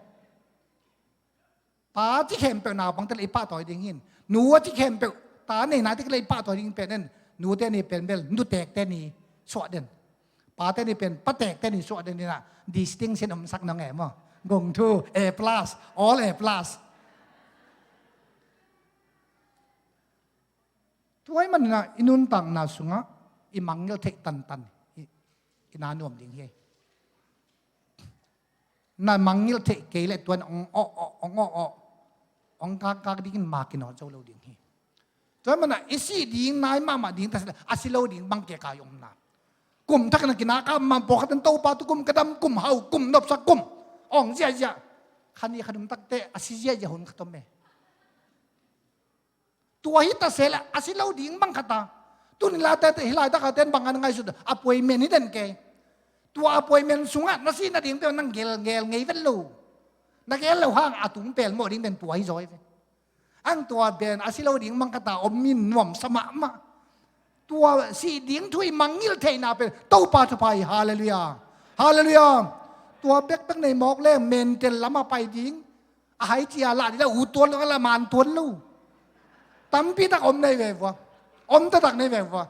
Pa ci khempeuh naupangte le i pahtawi ding hin. Nu a ci khempeuh ta nei nai tek le i pahtawi ding pen en. Nute ni pen bel nutekte ni suah den. Pate ni pen patekte ni suah den inah distinction om sak nong e maw. Gong thu A plus, all A plus. Tua ahih maninah i nuntakna sungah i mangngilh theih tantan i, i na nuam ding hi. Na mangngilh theih kei leh tuan ong awh awh, ong awh awh, ong kakak dingin ma kinawt zo lo ding hi. Tua ahih maninah i sih ding nai mahmah ding ta si leh a si lo ding bang kei kai omna. Kum thak na kinaka mam pawlkhat in Topa tu kum ka dam kum hau kum nopsak kum ong ziahziah. Khan i khan um takte a si ziahziah hun khat om e. Tua hi ta se leh a si lo ding bang khat a. Tun hi laite, hi laitaka ten bang a na ngaihsut appointment hi den kei. Tua appointment sungah na sih nading pen nang gelgel ngei vet lo. Na gel lo hang a tung pelmawh ding pen tua hi zaw hi ve. Ang tua pen a si lo ding bang khat a om in nuamsa mahmah. Tua sih ding thu i mangngilh theihna pen Topa thupha hi. Halleluiah. Halleluiah. Tua bekbek nei mawk leng mental lamah pai ding. A hai cia lah ding la u tuan lo, a la man tuan lo. Tampi tak om nei ve vua. Om taktak nei ve vua.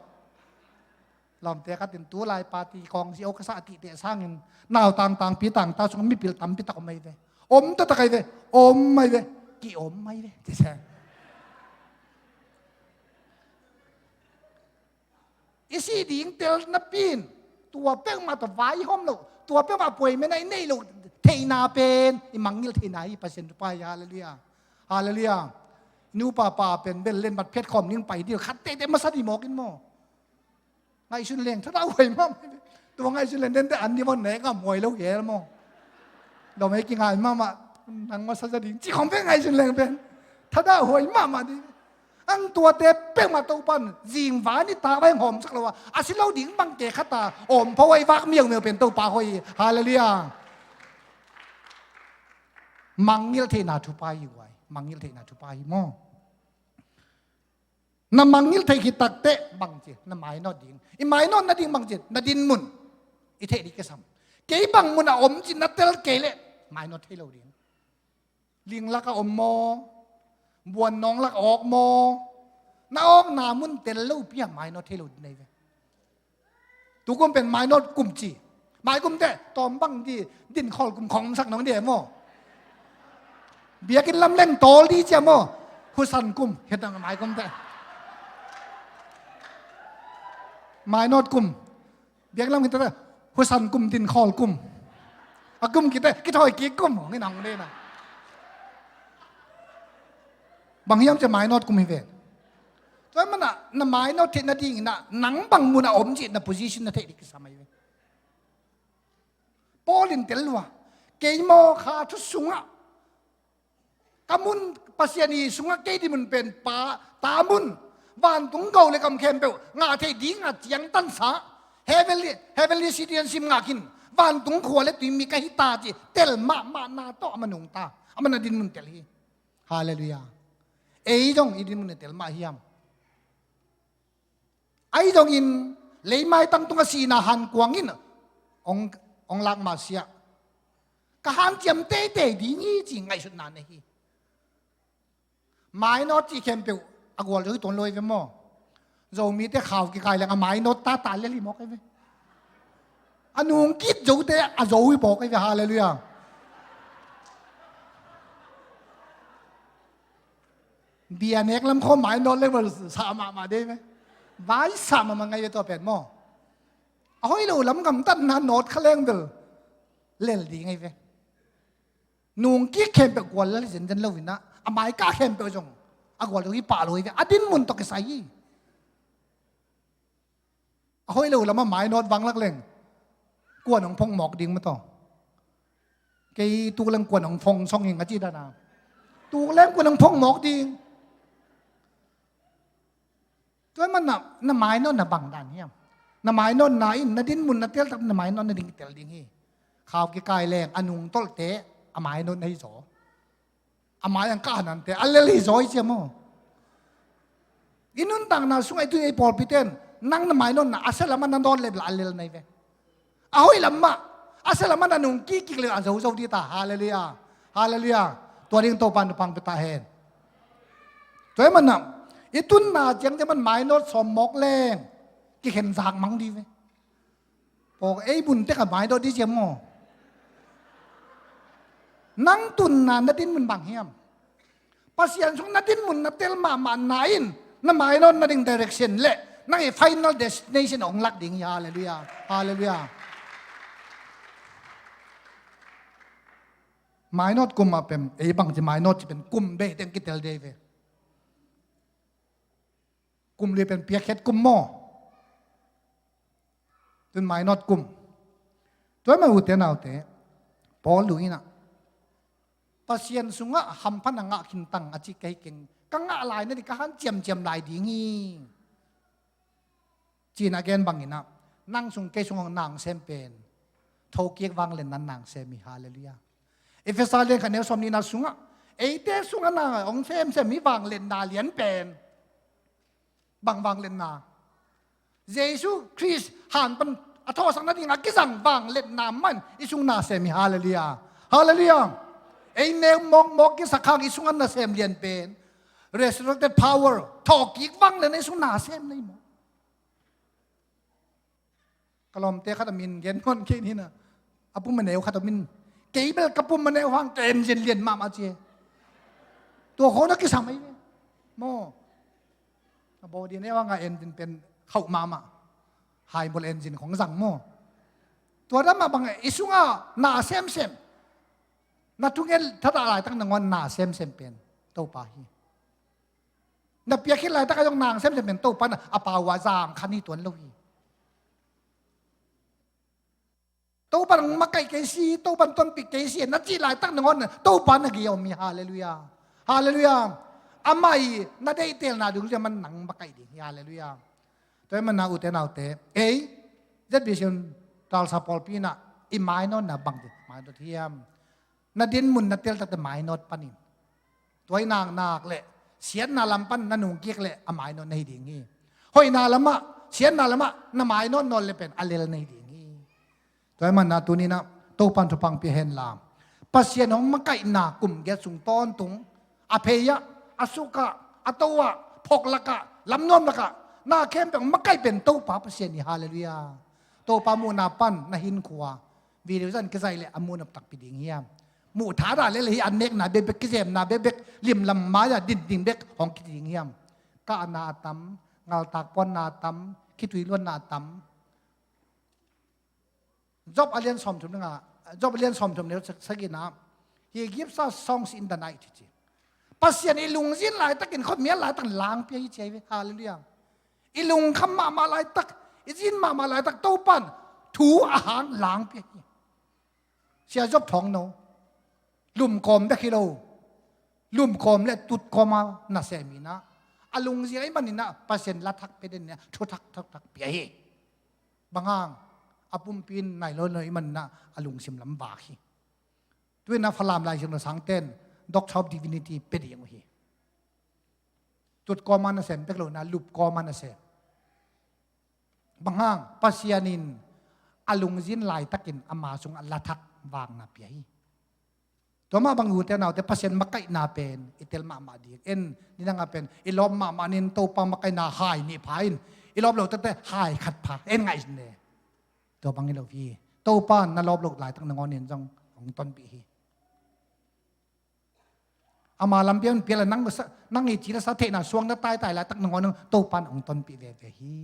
Lawmte khat in tu lai party kawng si o ka sa a tihte sangin nau tangtang pi tangta sung mipil tampi tak om mai ve. Om taktak ai ve. Om mai ve. Ki om mai ve. Ci se. I sih ding tel napi in tua peuhmah tawh vaihawm loh, tua peuhmah appointment a i neih loh theihna pen i mangngilh theihna hi. Pasian thupha hi. Halleluiah. Halleluiah. Nupa pa pen bel len mat phet khawm ning pai dil khat teitei masa dih mawk in maw. Ngaihsun leng thadah huai mahmah. Tua ngaihsun leng dente an dih maw, nek ngam huai lo gel maw. Dawm ei kingai mahmah. Nang masa za ding ci khawm pen ngaihsun leng pen thadah huai mahmah ding. Ang tuate peuhmah Topa in zingvan i tak vai hawmsak lo a, a si lo ding bang kei khat a awm pho a i vak miaumiau pen Topa hoih hi. Halleluiah. Mangngilh theihna thupha hi guai. Mangngilh theihna thupha hi maw. Na mangngilh theih khit takteh bang ci, na mainawt ding. I mainawt nading bang ci, na dinmun i theih ding kisam. Kei bang mun a om ci na tel kei leh mainawt thei lo ding. Linglak a om maw, buannawng lak a awk maw, na awkna mun tel lo pi a mainawt thei lo ding nei ve. Tukum pen mainawt kum ci. Maikum teh tawm bang di, din khawl kum khong sak nong di e maw. Biakinn lam leng tawl di cia maw. Husan kum hiat nang maikum teh. Mainawt kum. Biakinn lam kita teh husan kum, din khawl kum. A kum kita kithawi kik kum hong in hong dena. Bang hiam cia mainawt kum hi ve. Tua mana na mainawt theih nading inah nang bang mun a om cih na position na theih ding kisam ahi ve. Paul in tel lua, kei maw kha thu sungah ka mun Pasian i sungah kei dinmun pen pa ta mun, vantung go le gam khempeuh ngah theih ding a ciangtansa heavenly, heavenly citizenship ngah khin vantung khua le tui mi ka hi ta ci tel mahmah na tawh a manungta a mana dinmun tel hi. Halleluiah. Ei zong i dinmun i tel mah hiam? Ahi zongin leimai tangtung a sihna hankuang in hong, hong lak mah siah ka hanciam teitei ding hi ci ngaihsutna nei hi. Mainawt cih khempeuh a gual zo hi tuan lo hi ve maw. Zomite khau kikai leng a mainawt tata lel hi mawk hi ve. A nungkit zote a zo hi mawk hi ve. Halleluiah. Bia nek lam khawm mainawt level sa mahmah dei ve. Vai sa mahmah ngai ve tua pen maw. A hoih lo lam gamtatna nawt kha leng bel lel ding ngai ve. Nungkik khempeuh gual lel hi zenzen lo inah a maika khempeuh zong a gual lo hi pah lo hi ve. A dinmun tawh kisai hi. A hoih lo lamah mainawt vanglak leng kuan hong phong mawk ding mataw. Kei tuk leng kuan hong phong song ing a ci dana. Tuk leng kuan hong phong mawk ding. Tua hi mana na mainawtna bang dan hiam? Na mainawtna in na dinmun na teltak na mainawt nading tel ding hi. Khau kikai leng a nungtolhte a mainawt na hi zaw. A mai ang ka anante a lel hi zaw hi cia maw. I nuntakna sungah i tun ei pawlpite in Nang na mainawtna a sia lamah na nawt le bel a lel na hi ve. A hoih lamah a sia lamah na nungkik kik le a zozo ding ta. Halleluiah. Halleluiah. Tua ding Topa'n thupha hong pia ta hen. Tua ahih manin ah i tunna ciangciang pan mainawt sawm mawk leng kikhen zak mang ding ve. Pawk ei bun tek a mainawt ding ciang maw. Nang tunna na dinmun bang hiam? Pasian sung na dinmun na tel mahmahna in na mainawt nading direction le nang i final destination hong lak ding hi. Halleluiah. Halleluiah. Mainawt kum ah pen ei bangci mainawt ci pen kum bei teng kitel ding ve. Kum lui pen piakkhiat kum maw. Tun mainawt kum. Tua ahih manin ute naute, Paul lu in ah Pasian sungah hamphatna ngah khin tang a ci ka hi keng. Ka ngah lai nading ka hanciamciam lai ding hi. Ci-in a gen bangin ah nang sung kei sungah na hong sem pen thokik vangliatna na hong sem hi. Halleluiah. Efesa lian khat neu sawmnihna sungah eite sungah na hong semsem hi vangliatna lian pen. Bang vangliatna? Jesu Khrist han pan a thawhsak nading a kizang vangliatna mah in i sung na sem hi. Halleluiah. Halleluiah. Ei neu mawkmawk kisak hang i sungah na sem lian pen resurrected power, thawhkik vangliatna i sung na sem na hi maw? Ka lawmte khat a min gen nawn kei ni na. A pum a neu khat a min. Kei bel ka pum a neu hang ka engine lian mahmah ci. Tua khawng na kisam ahi ve. Maw. A body a neu hang a engine pen khauh mahmah. Haimol engine khawng zang maw. Tua dah mah bang i sungah na semsem. Na thunget thadah laitak nangawn na semsem pen Topa hi. Na piakkhiat laitak a zong na semsem pen Topa in a pau a zang khan hi tuan lo hi. Topa in makaih kei si, Topa in tonpih kei si na cih laitak nangawn Topa in a gei a om hi. Halleluiah. Halleluiah. Amah i na deihtelna dungzui a man nang makaih ding hi. Halleluiah. Tua ahih manin ah ute naute, ei Z B C Tulsa pawlpi in ah i mainawtna bang ding mainawt hiam? Na dinmun na teltakte mainawt panin. Tua i naknak le siatna lam pan na nungkik le a mainawt na hi ding hi. Hoihna lamah, siatna lamah na mainawt nawn le pen a lel na hi ding hi. Tua ahih manin ah tuni-in ah Topa'n thupha hong pia hen la, Pasian hong makaihna kum giat sung tawntung a phei-ah, a suk-ah, a to-ah, phawk lakah, lamnuam lakah na khempeuh hong makaih pen Topa Pasian hi. Halleluiah. Topa muhna pan na hinkhua video zan kizaih leh a muh nop takpi ding hiam? Muh thadah lel hi. An nekna bekbek, kizemna bekbek, limlam mai-ah din ding bek hong kiti ding hiam? Kahna a tam, ngaltak puanna a tam, khitui luanna a tam. Job a lian sawmthum le nga, Job a lian sawmthum le sagihna, "He gives us songs in the night," hi ci. Pasian i lungzin laitakin khuamial laitak langpia hi ci ahi ve. Halleluiah. I lungkham mahmah laitak, i zin mahmah laitak Topa'n thu a hang langpia hi. Sia Job Thawngno, lumkawm bek hi lo, lumkawm le tutkawm a nasem hi-in ah, a lungzin ahih manin ah Pasian lathak pia den in ah thuthak thakthak pia hi. Bang hang? A pumpi in nai lo lo ahih manin ah a lungsim lam vak hi. Tu-in ah Falam Lai Siangtho sangte'n Doctor of Divinity pia ding uh hi. Tutkawm a nasem bek lo-in ah lupkawm a nasem. Bang hang? Pasian in a lungzin laitakin ama sungah lathak vakna pia hi. Tua mah bang ute naute, Pasian makaihna pen i tel mahmah ding. En, nidang a pen i lawp mahmah ni-in Topa makaihna hai nih pha in, i lawp loh tete hai khat pha. En ngaih in le tua bang hi lo hi. Topa na lawp loh laitak nangawn in zong hong tonpih hi. Ama lampi hong pia le nang sa, nang i ci le sa theihna suang na taitai laitak nangawn in Topa'n hong tonpih veve hi.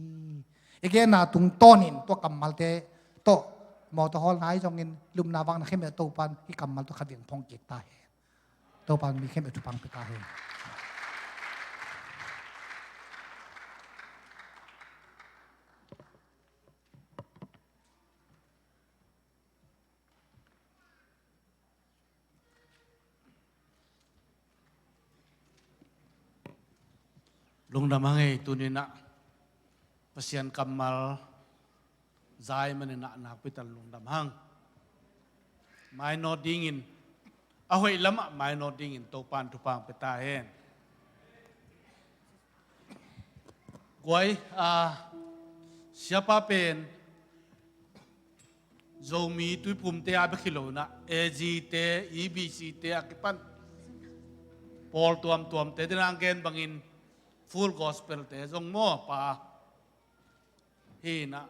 I genna tungtawnin tua kammalte tawh mawtaw hawlna ahi zongin, lumna vakna khempeuh Topa'n i kammal tawh khat vei hong phong kik ta hen. Topa'n mi khempeuh thupha hong pia ta hen. Lungdam hang ei, tuni-in ah Pasian kammal za ahih manin ah nakpi takin lungdam hang. Mainawt dingin, a hoih lamah mainawt dingin Topa'n thupha hong pia ta hen. Guai, ah, Siapa pen Zomi Tuiphumte a bek hi lo in ah, A G te, E B C te a kipan pawl tuamtuamte, den a gen bangin Full Gospel te zong maw, pa hi in ah,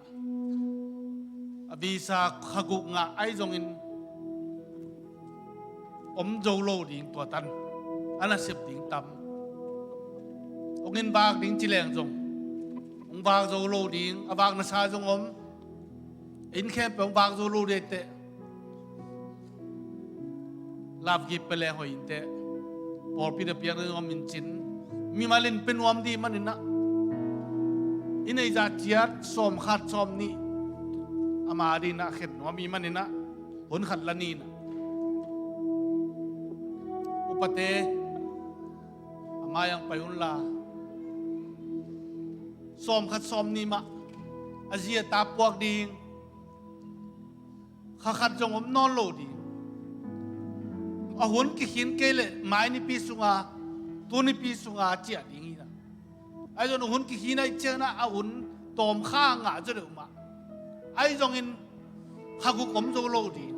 a visa kha guk ngah ahi zongin om zo lo ding, tua tan a nasep ding tam. Hong in vak ding ci leng zong hong vak zo lo ding, a vak nasa zong om. Inn khempeuh hong vak zo lo ding teh, lapgip pia leng hoih in teh, pawlpi na piak ding om in cin. Mimal in pia nuam ding manin ah, i neih zah ciat sawm khat sawm nih ama ding in ah khen nuam i manin ah, hun khat la ni in ah, upate a mai-ah pai unla, sawm khat sawm nih mah a zi a ta puak ding, kha khat zong om nawn lo ding. A hun kikhin kei leh mai nipi sunga, tu nipi sunga ciah ding hi in ah. Ahi zongin hun kikhin ahih ciangin ah a hun tawm kha ngah zaw deuh mah. Ahi zongin kha guk om zo lo ding.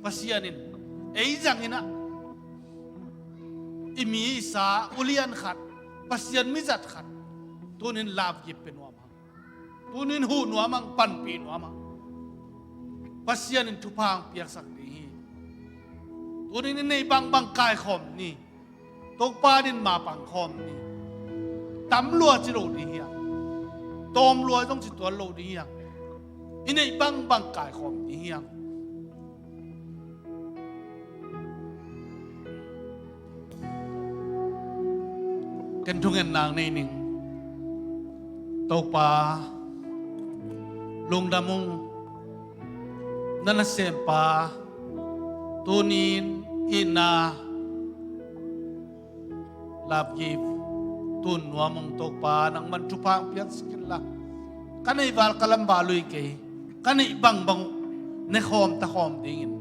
Pasian in ei zangin ah, i mi i sa ulian khat, Pasian mizat khat, tuni-in lapgip pia nuam hang. Tuni-in huh nuam hang, panpih nuam hang. Pasian in thupha hong piaksak ding hi. Tuni-in i neih bangbang kaikhawm ni. Topa ding mapang khawm ni. Tam lua ci lo ding hi hang. Tawm lua zong ci tuan lo ding hi hang. I neih bangbang kaikhawm ding hi hang. Ken thungetna nei ning. Topa, lungdam ung. Na nasempa tuni-in itna, lapgip tun nuam ung. Topa, nangman thupha hong piaksak inla, ka neih val ka lam val uh hi kei, ka neih bangbang uh ne khawm ta khawm dingin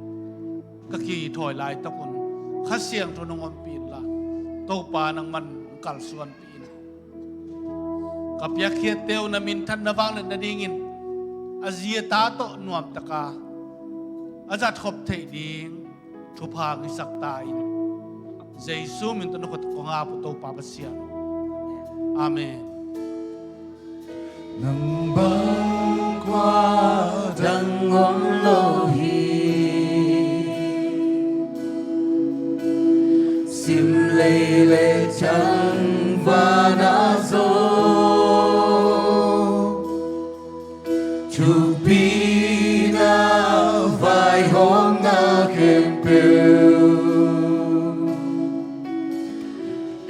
ka kithawi laitak un Kha Siangtho nong ompih inla, Topa, nangman hong kalsuanpih in. Ka piakkhiatte uh na minthan, na vangliatna dingin a zi a ta tawh nuamtaka a zatkhop theih ding thupha hong hisak ta in. Jesu min tawh na khut kong ap uh, Topa Pasian. Amen. Nang bang kua dang om lo hi. Sim lei le ciang van a zaw, thupina vaihawmna khempeuh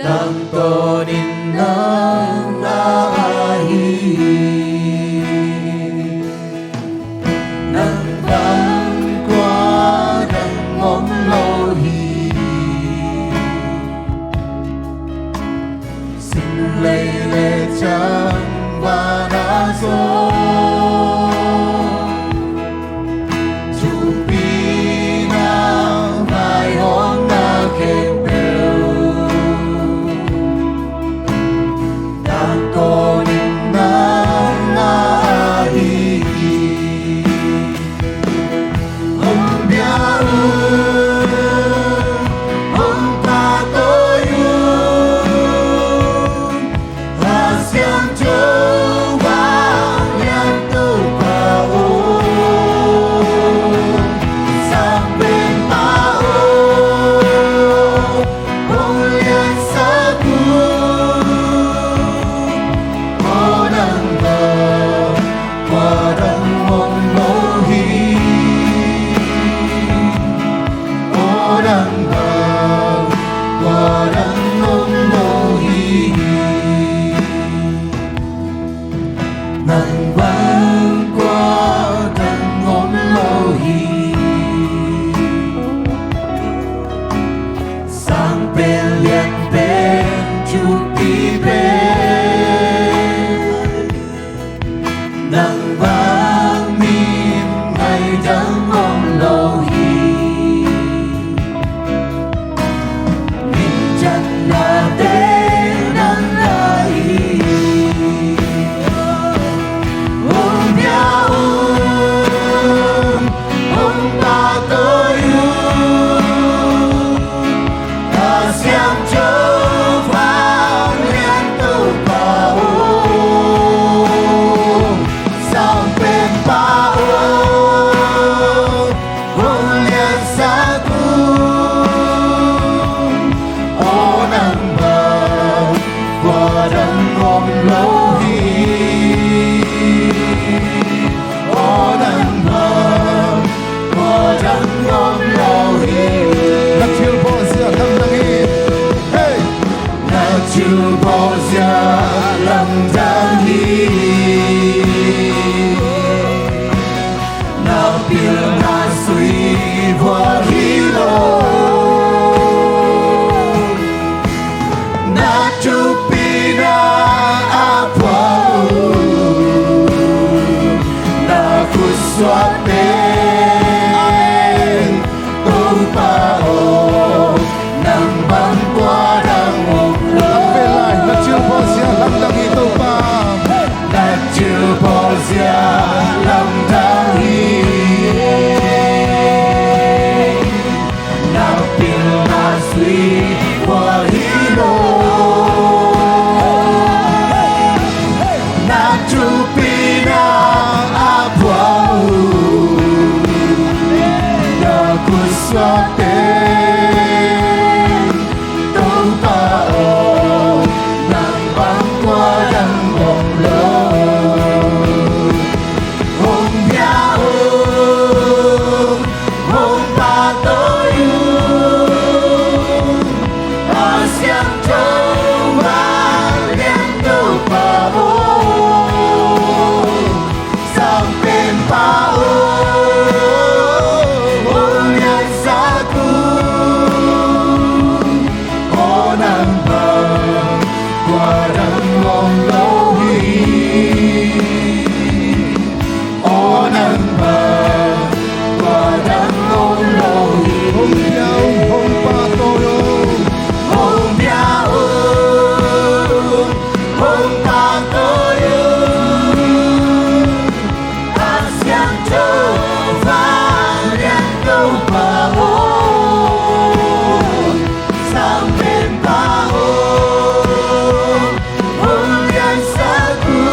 tangtawnin nang na ahi hi. Nang bang kua dang om lo hi. Sim lei le ciang van a zaw, thupina vaihawmna khempeuh Na thilbawlzia lamdang hi. Hei! Na thilbawlzia lamdang hi. Na pilna sui vua hi lo. Na thupina a pua uh. Na khutsuah pen Topa aw, nang bang kua dang om lo. Lamdang hi Topa. Na thilbawlzia lamdang hi. Na pilna sui vua hi lo. Na thupina a pua uh. Na khutsuah pen Topa aw, nang bang kua dang om lo. Hong bia ung, hong pahtawi ung, a siangtho vanglian Topa aw. Sampen pa aw, hong liansak ung. Aw nang bang kua dang om lo hi. Aw nang bang kua dang om lo hi. Hong bia ung, hong pahtawi ung. Hong bia ung, hong pahtawi ung. A siangtho vanglian Topa aw, sampen pa aw, hong liansak ung.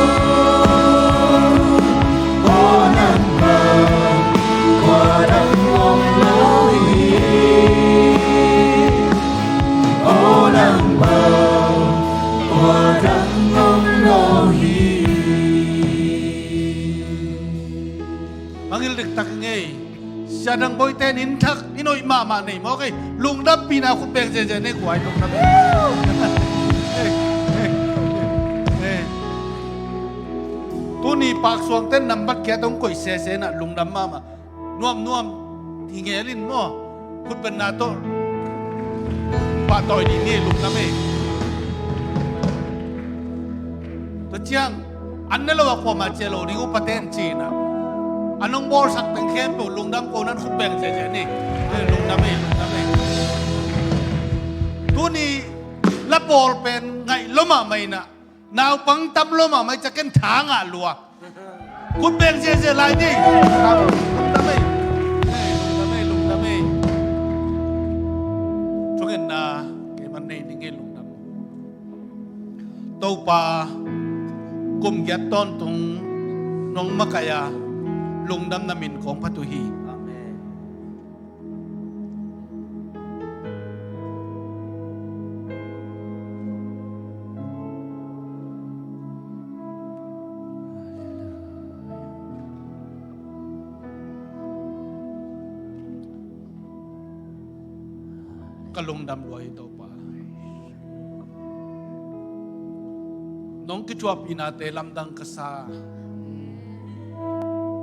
Aw nang bang kua dang om lo hi. Aw nang bang kua dang om lo hi. Mangngilh diktak ing ei. Sia Dang Boite in inn thak, inn hoih mahmah nei mawk ei. Lungdampihna khut beng ziahziah nei guai, lungdam ei. Tuni Pak Suang ten nambat kiat hong koih sese na lungdam mahmah. Nuamnuam hi ngel in maw. Khut benna tawh pahtawi ding hi, lungdam ei. Tua ciang an ne lo a kuamah cia lo ding uh, paten cina an hong bawlsak teng khempeuh lungdam ko nan khut beng ziahziah ni. Eh, lungdam ei, lungdam ei. Tuni la bawl pen ngaih lo mahmah inah, naupang tam lo mahmah i ca ken tha ngah lua. Khut beng ziahziah lai ni. Lungdam ei. Lungdam ei, lungdam ei. Thungetna kei man nei ding ei, lungdam. Topa, kum giat tawntung nong makaih a, lungdamna min kong phat uh hi. Amen. Ka lungdam lua hi Topa. Nong kithuahpihnate lamdang ka sa.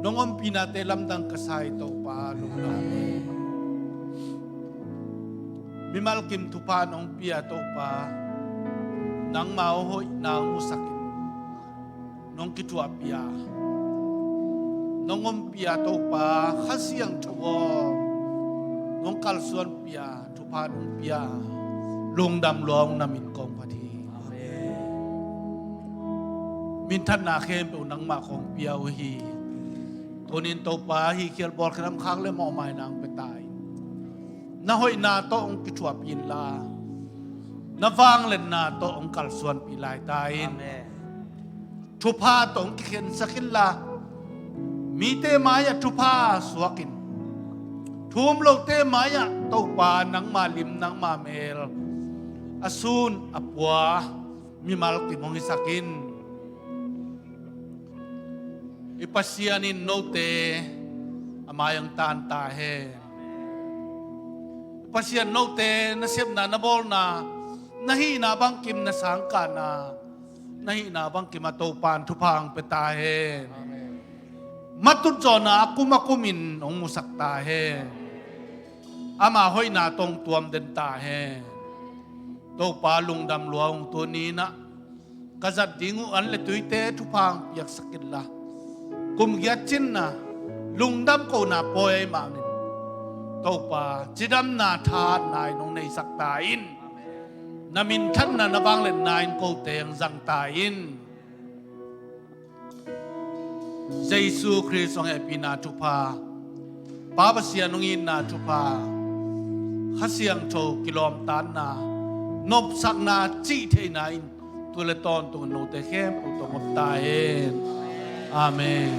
Nong ompihna te lamdang ka sa hi Topa, lungdam. Mimal kim thupha nong pia Topa, nangmah hoihna hong musak in, nong kithuahpih a, nong ompih a Topa, Kha Siangtho aw, nong kalsuanpih a, thupha nong pia, lungdam lua ung, na min kong phat hi. Amen. Minthanna khempeuh nangmah kong pia uh hi. Tunin Topa, hih khial bawlkhial lam khak le mawhmaina hong pia ta in, na hoihna tawh hong kithuahpih inla, na vangliatna tawh hong kalsuanpih lai ta in. Amen. Thupha tawh hong kikhensak inla, mite mai-ah thupha suak in, thu um lote mai-ah Topa nangma lim nangma mel a sun a pua mimal kim hong hisak in. I Pasian in note a mai hong taan ta hen. Pasian note na sepna, na bawlna, na hihna bangkim, na sangkahna, na hihna bangkim ah Topa'n thupha hong pia ta hen. Matut zawhna a kum a kumin hong musak ta hen. Ama hoihna tawh hong tuam den ta hen. Topa lungdam lua ung, tuni-in ah ka zat ding uh an le tuite thupha hong piaksak inla, kum giat cinna lungdam kohna pawi ahih manin Topa cidamna thahatna in hong neisak ta in. Na minthanna, na vangliatna in kote hong zang ta in. Jesu Khrist hong hehpihna thupha, Pa Pasian hong itna thupha, Kha Siangtho kilawmtatna, nopsakna cih theihna in tu le tawntungin note khempeuh tawh hong om ta hen. Amen.